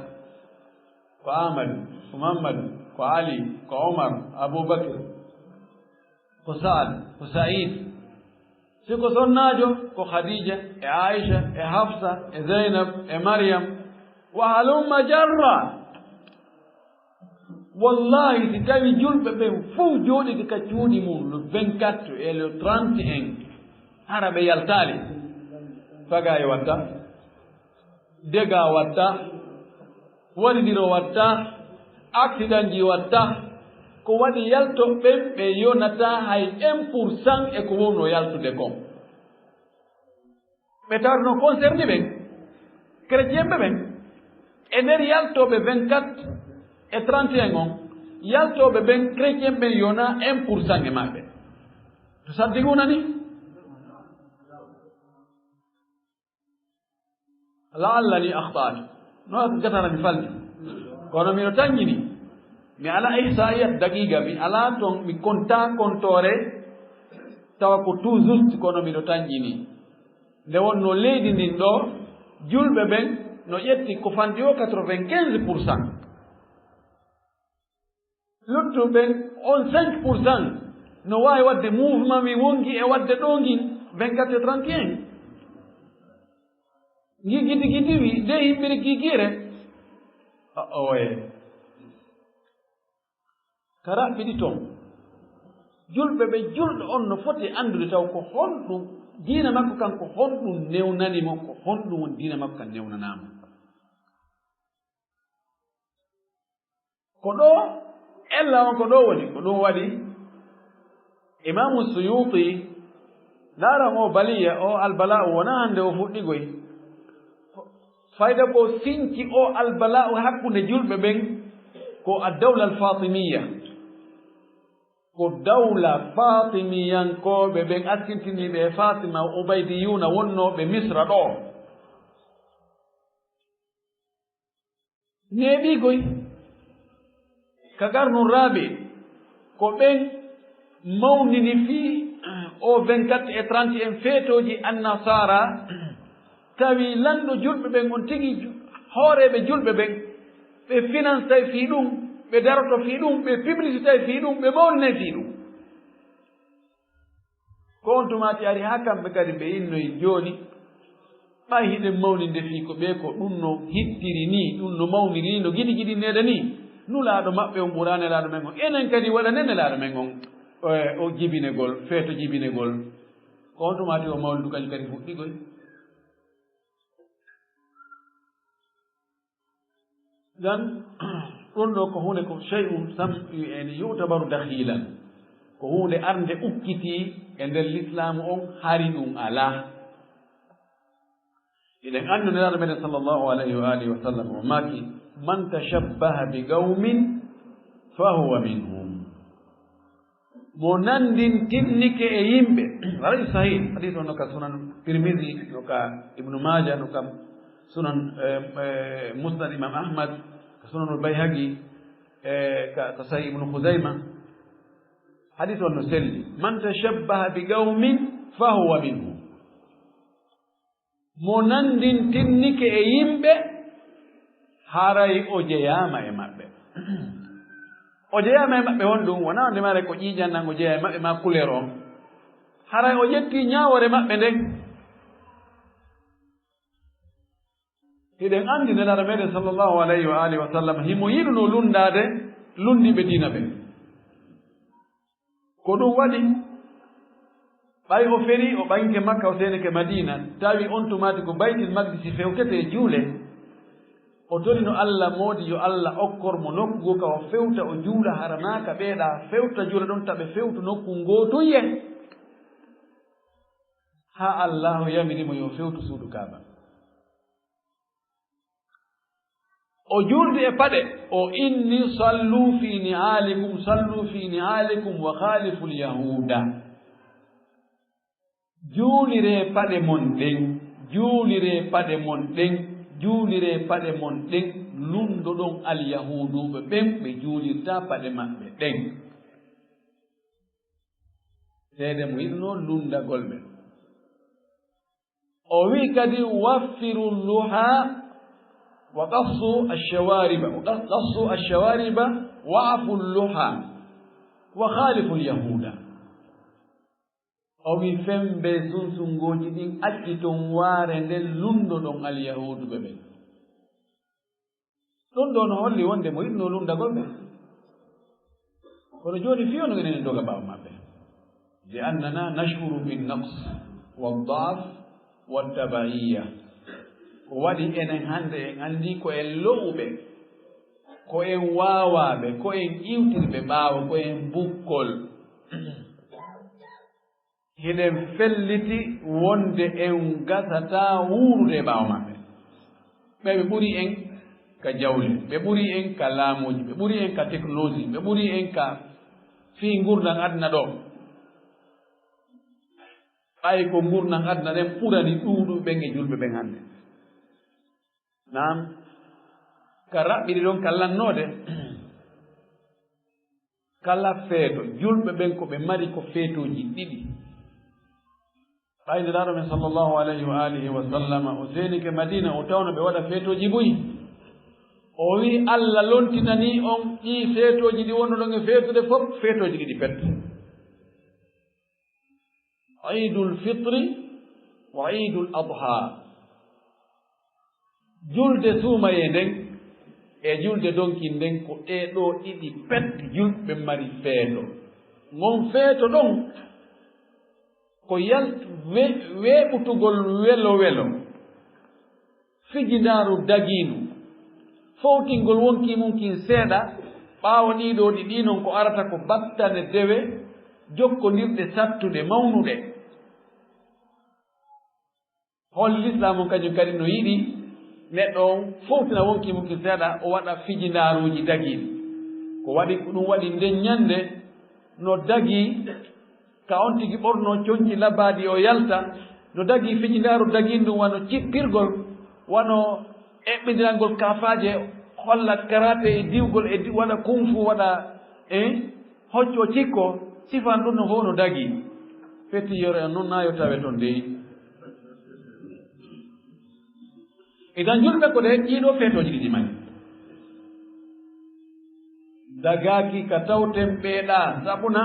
Ko Amadou, ko Mamadou, ko Ali, ko Omar, Aboubacry, ko Saad, ko Saïd. Si ko sonnaajo, ko Khadija, e Aisha, e Hafsa, e Zainab, e Mariam, wa halumma jarra. Wallahi, si tawi julɓe ɓen fow jooɗike ka cuuɗi mum le vingt-quatre et le trente et un, hara ɓe yaltaali, fagaye watta, dega watta, waɗidiro watta, accident ji watta, ko waɗi yalto ɓen ɓe yonata hay un pour cent e ko wonno yaltude kon. Ɓe tawata no concerné ɓen, chrétien ɓe ɓen, e nder yaltooɓe vingt-quatre e trente et un on, yaltooɓe ɓen, chrétien ɓen yona un pour cent e maɓɓe. To saddi gunani? Laallani akhtaatu. No gatana mi falti. Kono mino tanƴini. Mi ala ihsaiyat daqiqa, mi ala ton, mi konta kontoore, tawa ko tout juste, kono mino tanƴini. Nde wonno leydi ndin ɗo, julɓe ɓen no ƴetti ko fanɗi o quatre-vingt-quinze pour cent. Luttuɓe ɓen, on cinq pour cent no waawi waɗde mouvement wi wongi e waɗde ɗo ngin vingt-quatre e trente et un. Ngi gidi gidi wi, de himbiri gigire. A oye. Ka raɓɓiɗi ton. Julɓe ɓe julɗo on no foti anndude taw ko honɗum diina makko kan, ko honɗum newnani mo, ko honɗum woni diina makko kan newnanaa mo. Ko ɗo ella on ko ɗo woni, ko ɗum waɗi Imaamu Suyuti, ndaaran o baliya, o albala'u wona hannde o fuɗɗigoy. Fayda ko sinci o albala'u hakkunde julɓe ɓen ko ad-dawla al-Fatimiyya. Ko dawla Fatimiyankooɓe ɓen askintiniiɓe e Fatima Ubaydiyuuna wonnooɓe Misra ɗo. Neeɓiigoy ka qarnu raabi, ko ɓen mawnini fii o vingt-quatre e trente et un feetooji annasaara, tawi lanɗo julɓe ɓen on tigi ju-, hooreeɓe julɓe ɓen, ɓe financetay fii ɗum, ɓe daroto fii ɗum, ɓe publicitay fii ɗum, ɓe mawninay fii ɗum. Ko on tumaati ari haa kamɓe kadi ɓe innoyi jooni, ɓay hiɗen mawninde fii ko ɓee ko ɗum no hittiri nii, ɗum no mawniri nii, no giɗi giɗinneede nii. Nulaaɗo maɓɓe on ɓuraa Nelaaɗo men on. Enen kadi waɗanen Nelaaɗo men on, e, o jibinegol, feeto jibinegol. Ko on tumaati o mawlidu kañum kadi fuɗɗigol. Dan, ɗum ɗo ko huunde ko shay'un sam-, yani, yu'tabaru dakhilan. Ko huunde arnde ukkitii e nder lislaamu on, hari ɗum alaa. Eɗen anndi Nelaaɗo meɗen sallallahu alayhi wa alihi wa sallam o maaki, "Man tashabbaha bi qawmin fa huwa minhum." Mo nanndintinike e yimɓe. Hadis sahih, hadis on no ka Sunan Tirmidhi, no ka Ibnu Maaja, no ka Sunan, eh, eh, Musnad Imam Ahmad, ka Sunanul Bayhaqi, eh, ka, ka Sahih Ibnu Khuzayma. Hadis on no selli. "Man tashabbaha bi qawmin fa huwa minhum." Mo nanndintinnike e yimɓe, haray o jeyaama e maɓɓe. O jeyaama e maɓɓe honɗum? Wonaa ndemare ko ƴiiƴan nan o jeyaa e maɓɓe, maa couleur on. Haray o ƴettii ñaawoore maɓɓe nden. Eɗen anndi Nelaaɗo meɗen sallallahu alayhi wa alihi wa sallam himo yiɗunoo lunndaade lunndiiɓe diina ɓen. Ko ɗum waɗi, ɓay o ferii, o ɓaŋike Makka, o seenike Madiina, tawi on tumaati ko Baytil Maqdisi fewtete e juule. O torino Alla, moodi yo Alla okkor mo nokku goo ka o fewta, o juula, hara maa ka ɓeeɗa fewta juula ɗon, taɓe fewtu nokku ngootunye. Haa Allaahu yamiri mo yo fewtu suudu Kaaba. O juuldi e paɗe, o inni: "Sallu fi ni'alikum, sallu fi ni'alikum wa khaliful yahuda." Juuliree paɗe mon ɗen, juuliree paɗe mon ɗen, juuliree paɗe mon ɗen, lunndoɗon alyahuuduuɓe ɓen, ɓe juulirtaa paɗe maɓɓe ɗen. Seede mo yiɗunoo lunndagol ɓe. O wi'i kadi: "Waffiru luha, wa qassu ash-shawariba, wa qas-, qassu ash-shawariba, wa afu luha, wa khaliful yahuda." O wi'i: "Femmbe sunsunngooji ɗin, acciton waare nden, lunndoɗon alyahuuduɓe ɓen." Ɗum ɗoo no holli wonde mo yiɗunoo lunndagol ɓe. Kono jooni fii on enen doga ɓaawo maɓɓe. Li annana nash'uru bin naqs wa da'f wa tabaiyya. Ko waɗi enen hannde en anndi ko en lo'uɓe, ko en waawaaɓe, ko en iwtirɓe ɓaawo, ko en bukkol. Hiɗen felliti wonde en gasataa wuurude e ɓaawo maɓɓe. Ɓe, ɓe ɓuri en ka jawle, ɓe ɓuri en ka laamuuji, ɓe ɓuri en ka teknoloji, ɓe ɓuri en ka fii ngurndan aduna ɗoo. Ɓay ko ngurndan aduna ɗen ɓurani ɗuuɗuɓe ɓen e julɓe ɓen hannde. Naam, ka raɓɓiɗi ɗon ka lannoode, kala feeto, julɓe ɓen ko ɓe mari ko feetooji ɗiɗi. Ɓay Nelaaɗo men sallallahu alayhi wa alihi wa sallama, o seenike Madiina, o tawno ɓe waɗa feetooji buy. O wi'i, "Alla lontinanii on ɗii feetooji ɗi wonnoɗon e feetude fof, feetooji ɗiɗi pet. Iidul Fitri wa Iidul Adha." Julde suumayee nden e julde donkin nden ko ɗee ɗoo ɗiɗi pet julɓe mari feeto. Ngon feeto ɗon ko yalt-, we-, weeɓutugol welo welo, fijindaaru dagiindu, fowtingol wonkii mun kin seeɗa, ɓaawo ɗii ɗoo ɗiɗi non ko arata ko battane dewe, jokkondirɗe sattuɗe mawnuɗe. Hol Lislaam on kañum kadi no yiɗi neɗɗo on fowtina wonkii mun kin seeɗa, o waɗa fijindaaruuji dagiiɗi. Ko waɗi, ko ɗum waɗi nden ñannde no dagii ka on tigi ɓornoo conci labaaɗi o yalta, no dagii fijindaaru dagiindu wano cippirgol, wano eɓɓindirangol kaafaaje, holla karaate e diwgol e di-, waɗa kung fu, waɗa, eh, hocco cikko, sifan ɗum no fof no dagii. Fetiyore en noon na yo tawe toon dey. Idan julɓe ko ɗe ɗiɗo feetooji ɗiɗi mari. Dagaaki ka tawten ɓeeɗa, sabuna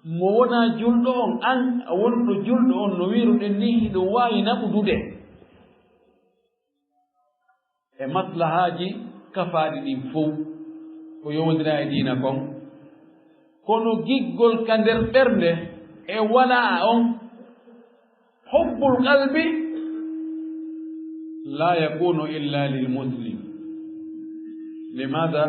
mo wonaa julɗo on, an a wonɗo julɗo on, no wiiruɗen ni, hiɗo waawi naɓudude e maslahaaji kafaaɗi ɗin fow, ko yowondira e diina kon. Kono giggol ka nder ɓernde e walaa on, hubbul qalbi la yakunu illa lil muslim. Limaada?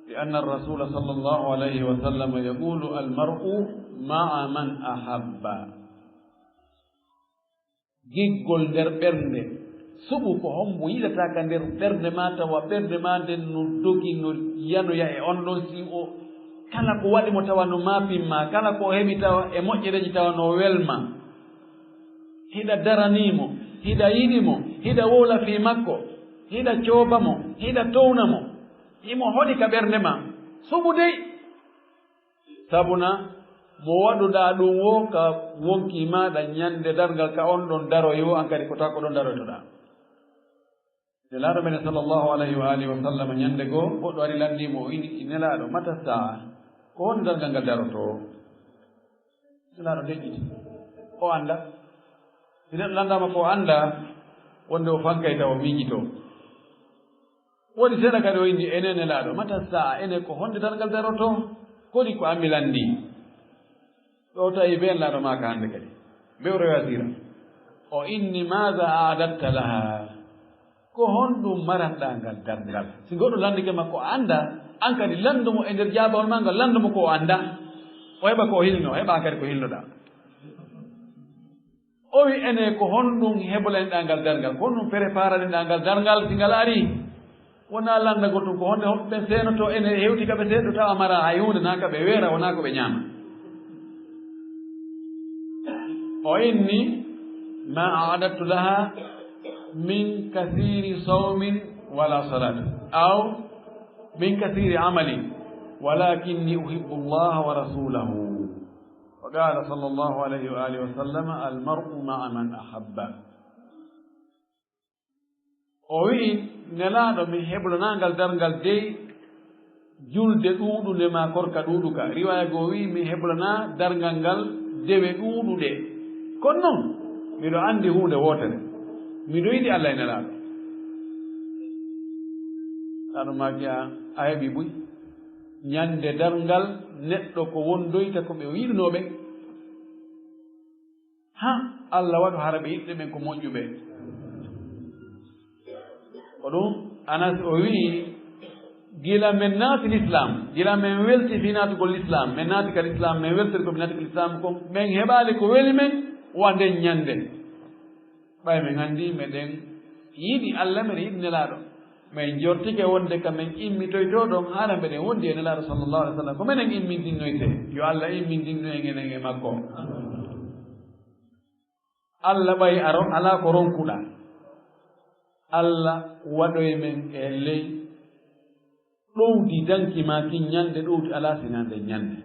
Li anna ar-rasula sallallahu alayhi wa sallam yaqulu: "Al mar'u ma'a man ahabba." Giggol nder ɓernde, suɓu ko hombo yiɗata ka nder ɓernde ma, tawa ɓernde ma nden no dogi, no yanoya e on ɗon, si o, kala ko waɗi mo tawa no maapin ma, kala ko o heɓi tawa e moƴƴereeji tawa no welma. Hiɗa daranii mo, hiɗa yiɗi mo, hiɗa wowla fii makko, hiɗa cooba mo, hiɗa towna mo, himo hoɗi ka ɓernde ma. Suɓu dey. Sabuna mo waɗuɗaa ɗum woo ka wonkii maaɗa ñande darngal, ka on ɗon daroy woo, an kadi ko taa ko ɗon daroytoɗaa. Nelaaɗo meɗen sallallahu alayhi wa alihi wa sallam, ñande goo, goɗɗo ari lanndii mo, o inni, "Nelaaɗo, mata saa? Ko honde darngal ngal darotoo?" Nelaaɗo deƴƴiti. O anndaa. Si neɗɗo lanndaama ko o anndaa, Wonde o fankay taw o miijitoo. Woni seeɗa kadi o inni, "Enen Nelaaɗo, mata saa, ene ko honde darngal daroto? Kodi ko an mi lanndii?" Ɗo tawi been laaɗo maaka hannde kadi. Mbe o rewa siira. O inni, "Maaza a'adatta laha?" Ko honɗum maranɗaa ngal darngal? Si goɗɗo lanndike ma ko anndaa, an kadi lanndu mo e nder jaabawol maa ngal, lanndu mo ko o anndaa. O heɓa ko o hilno, o heɓa an kadi ko hilnoɗaa. O wi, "Ene ko honɗum heɓolanɗaa ngal darngal? Ko honɗum préparaniɗaa ngal darngal si ngal arii?" Wonaa lanndagol tun, ko honde honɓe ɓen seenoto, ene hewti ka ɓe seedo tawa mara hay huunde, naa ka ɓe weera, wonaa ko ɓe ñaama. O inni, "Ma a'adattu laha min kasiri sawmin wala salat, aw min kasiri amali, walakinni uhibbu Allah wa rasulahu." Wa qala sallallahu alayhi wa alihi wa sallam, "Al mar'u ma'a man ahabba." O wi'i, "Nelaaɗo, mi heblanaa ngal darngal dey julde ɗuuɗunde maa korka ɗuuɗuka." Riwaaya goo wi'i, "Mi heblanaa darngal ngal dewe ɗuuɗuɗe. Kono non, miɗo anndi huunde wootere. Miɗo yiɗi Alla e Nelaaɗo." Ɗaɗo maaki a, a heɓi buy. Ñande darngal neɗɗo ko wondoyta ko ɓe o yiɗunoo ɓen. Ha Alla waɗu hara ɓe yiɗɓe ɓen ko moƴƴuɓe. Ko ɗum Anas o wi'i, gila men naati l'islam, gila men welti fii naatugol l'islam, men naati ka l'islam, men weltori ko men naati ka l'islam, ko men heɓaali ko weli men, wa nden ñande. Ɓay men anndi meɗen yiɗi Alla, meɗen yiɗi Nelaaɗo. Men jortike wonde ka men immitoytoo ɗon, haala meɗen wondi e Nelaaɗo sallallahu alaihi wasallam. Ko menen immindinnoytee. Yo Alla immindinnu en enen e makko. Alla ɓay a ro-, alaa ko ronkuɗaa. Alla waɗoy men e ley ɗowdi danki maa kin ñande ɗowdi alaa sinaa nden ñande.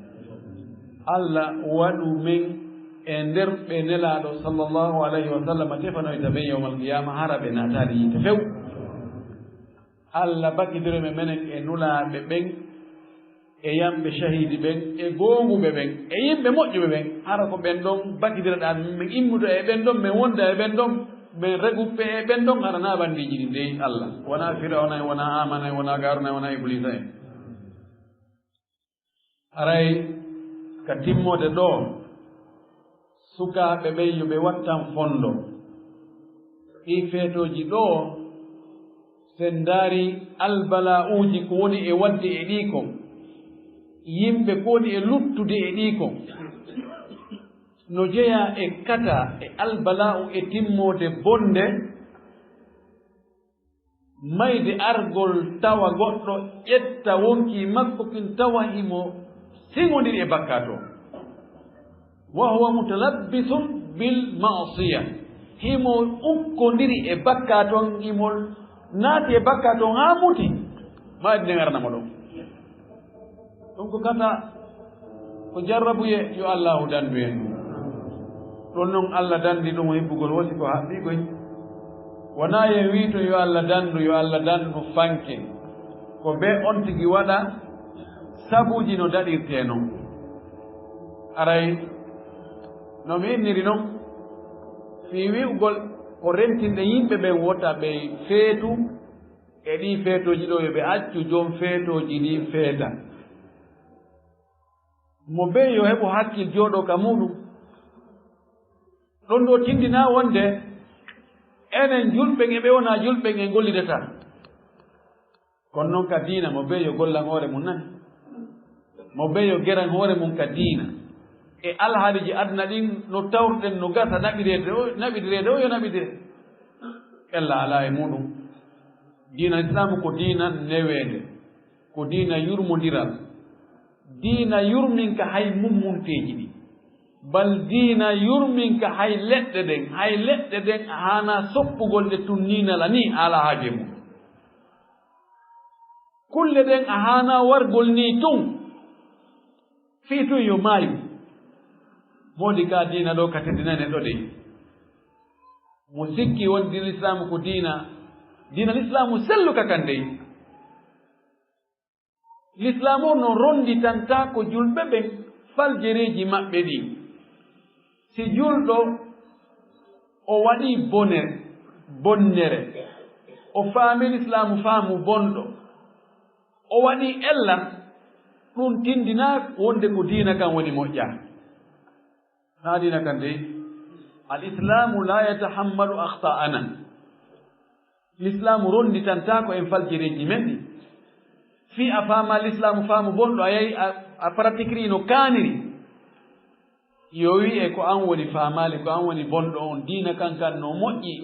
Alla waɗu men e nder ɓe Nelaaɗo sallallahu alayhi wa sallam tefanoyta ɓen yawmal qiyaama, hara ɓe naataali yiite few. Alla bakidiro men menen e nulaaɓe ɓen, e yamɓe cahiidi ɓen, e goonguɓe ɓen, e yimɓe moƴƴuɓe ɓen, hara ko ɓen ɗon bakidiraɗaa men, men immuda e ɓen ɗon, men wonda e ɓen ɗon, men reguɓe e ɓen ɗon, hara naa bandiiji ɗin dey Alla. Wonaa Firawna en, wonaa Haamaana en, wonaa Qaaruuna en, wonaa Ibuliisa en. Haray ka timmoode ɗoo, sukaaɓe ɓen yo ɓe wattan fondo. Ɗii feetooji ɗoo, si en ndaari albala'uuji ko woni e waɗde e ɗii kon, yimɓe ko woni e luttude e ɗii kon, no jeyaa e kata e albala'u e timmoode bonde, mayde argol tawa goɗɗo ƴetta wonkii makko kin tawa himo siŋondiri e bakkaatu on. Wa huwa mutalabbisun bil ma'siya. Himo ukkondiri e bakkaatu on, himo naati e bakkaatu on haa muti. Mayde nden arana mo ɗon. Ɗum ko kata, ko jarrabuye, yo Allaahu dandu en ɗum. Ɗum non Alla dandi ɗum hibbugol, woni ko haɓɓi koy. Wonaa yen wi'to yo Alla dandu, yo Alla dandu fanke. Ko be on tigi waɗa sabuuji no daɗirtee non. Aray, no mi inniri non, fii wi'ugol ko rentinɗe yimɓe ɓen wota ɓe feetu, e ɗii feetooji ɗoo, yo ɓe accu joom feetooji ɗin feeta. Mo bee yo heɓu hakkil jooɗoo ka muuɗum. Ɗon ɗoo tindinaa wonde enen julɓe e ɓe wonaa julɓe en gollidataa. Kono non ka diina, mo bee yo gollan hoore mum nani. Mo bee yo geran hoore mum ka diina. E alhaaliiji aduna ɗin no tawruɗen no gasa naɓireede o, naɓidireede o yo naɓidire. Ella alaa e muuɗum. Diina Islaamu ko diina neweende, ko diina yurmondiral. Diina yurminka hay mummunteeji ɗin. Bal diina yurminka hay leɗɗe ɗen, hay leɗɗe ɗen a haanaa soppugol ɗe tun nii nala nii, a alaa haaje mum. Kulle ɗen a haanaa wargol nii tun, fii tun yo maayu. Moodi ka diina ɗoo ka teddinani ɗo dey. Mo sikki won diina Lislaamu ko diina, diina Lislaamu selluka kan dey. Lislaamu on no ronnditantaa ko julɓe ɓen faljereeji maɓɓe ɗin. Si julɗo o waɗii bonere, bonnere, o faami lislaamu faamu bonɗo, o waɗi ella, ɗum tindinaa wonde ko diina kan woni moƴƴa. Haa diina kan dey, al islaamu la yatahammalu akhta'ana. Lislaamu ronnditantaa ko en faljireeji men ɗi. Fii a faamaa lislaamu faamu bonɗo, a yahi a, a pratikiri no kaaniri. Yo wi'e ko an woni faamaali, ko an woni bonɗo on, diina kan kan no moƴƴi.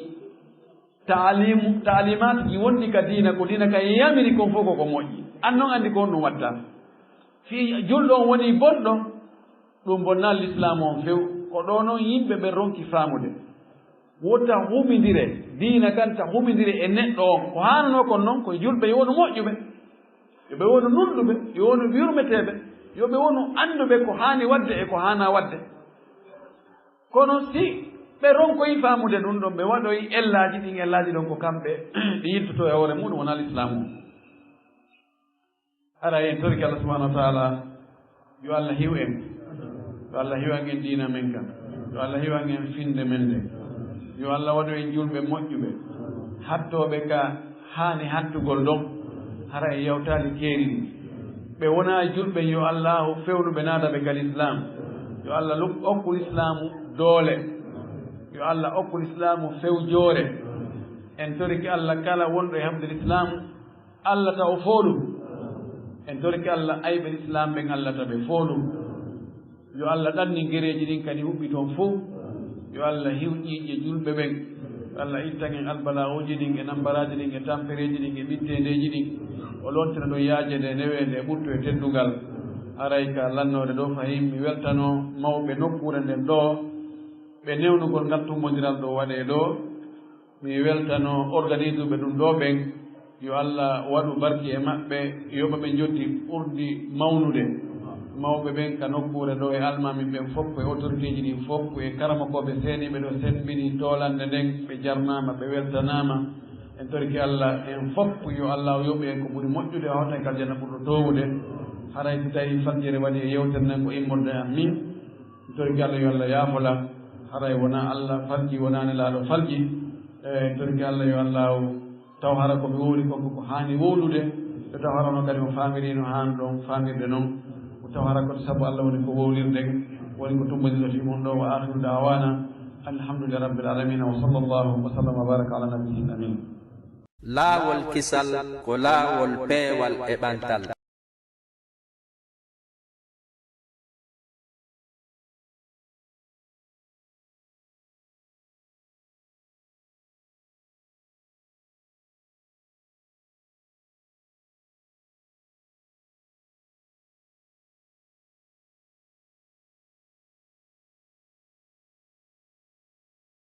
Taalimu, taalimaatuji wonɗi ka diina, ko diina kan yamiri kon fof ko ko moƴƴi. An non anndi ko honɗum watta. Fii julɗo on woni bonɗo, ɗum bonnaa lislaamu on few. Ko ɗo non yimɓe ɓen ronki faamude. Wota humindire, diina kan ta humindire e neɗɗo on. Ko haananoo kon non, ko julɓe yo wonu moƴƴuɓe. Yo ɓe wonu nunɗuɓe, yo wonu yurmeteeɓe, yo ɓe wonu annduɓe ko haani waɗde e ko haanaa waɗde. Kono si ɓe ronkoyi faamude ɗum ɗon, ɓe waɗoyi ellaaji ɗin, ellaaji ɗon ko kamɓe ɗi yiltotoo e hoore muɗum, wonaa lislaamu o. Haray en torike Allah subhanahu wa taala, yo Allah hiw en, yo Allah hiwan en diina men kan, yo Allah hiwan en finde men nde, yo Allah waɗu en julɓe moƴƴuɓe, hattooɓe ka haani hattugol ɗon, hara en yawtaali keeri ɗin. Ɓe wonaa julɓe, yo Allaahu fewnu ɓe naata ɓe ka lislaam. Yo Allah luk-, okku lislaamu doole, yo Allah okku lislaamu fewjoore. En torike Allah kala wonɗo e haɓde lislaamu, Allah ta o foolu. En torike Allah ayɓe lislaam ɓen, Allah ta ɓe foolu. Yo Allah ɗannin gereeji ɗin kadi huɓɓi toon fof. Yo Allah hiw ƴiiƴe julɓe ɓen. Yo Allah ittan en albala'uuji ɗin e nambaraaji ɗin e tampereeji ɗin e ɓitteendeeji ɗin. O lontira ɗum yaajeende e neweende e ɓuttu e teddungal. Haray ka lannoode ɗo fahin, mi weltanoo mawɓe nokkuure nden ɗo, ɓe newnugol ngal tummbondiral ɗo waɗee ɗo. Mi weltanoo organisuɓe ɗum ɗo ɓen, yo Allah waɗu barki e maɓɓe, yoɓa ɓe njotti ɓurdi mawnude. Mawɓe ɓen ka nokkuure ɗo e almaami ɓen fof e autoriteeji ɗin fof e karamokooɓe seeniiɓe ɗo sembini toolannde nden, ɓe jarnaama, ɓe weltanaama. En torike Allah, en fof yo Allah yoɓu en ko ɓuri moƴƴude, o hawta en ka aljanna ɓurɗo toowude. Haray si tawii fajjere waɗi e yewtere nden ko immorde am min, en torike Allah yo Allah yaafola. Haray wonaa Allah falji, wonaa Nelaaɗo falji. E, torki Allah yo Allah taw hara ko mi wowli ko, ko haani wowlude, so taw hara no kadi mo faamiriino haan ɗon faamirde non, o taw hara ko sabu Allah woni ko wowlirden, woni ko tummbondirɗo fii mun ɗo. Wa aakhiru da'waana alhamdulillahi rabbil aalamiin, wa sallallaahu wa sallama wa baaraka alaa nabiyyil amiin. Laawol kisal ko laawol peewal e ɓantal.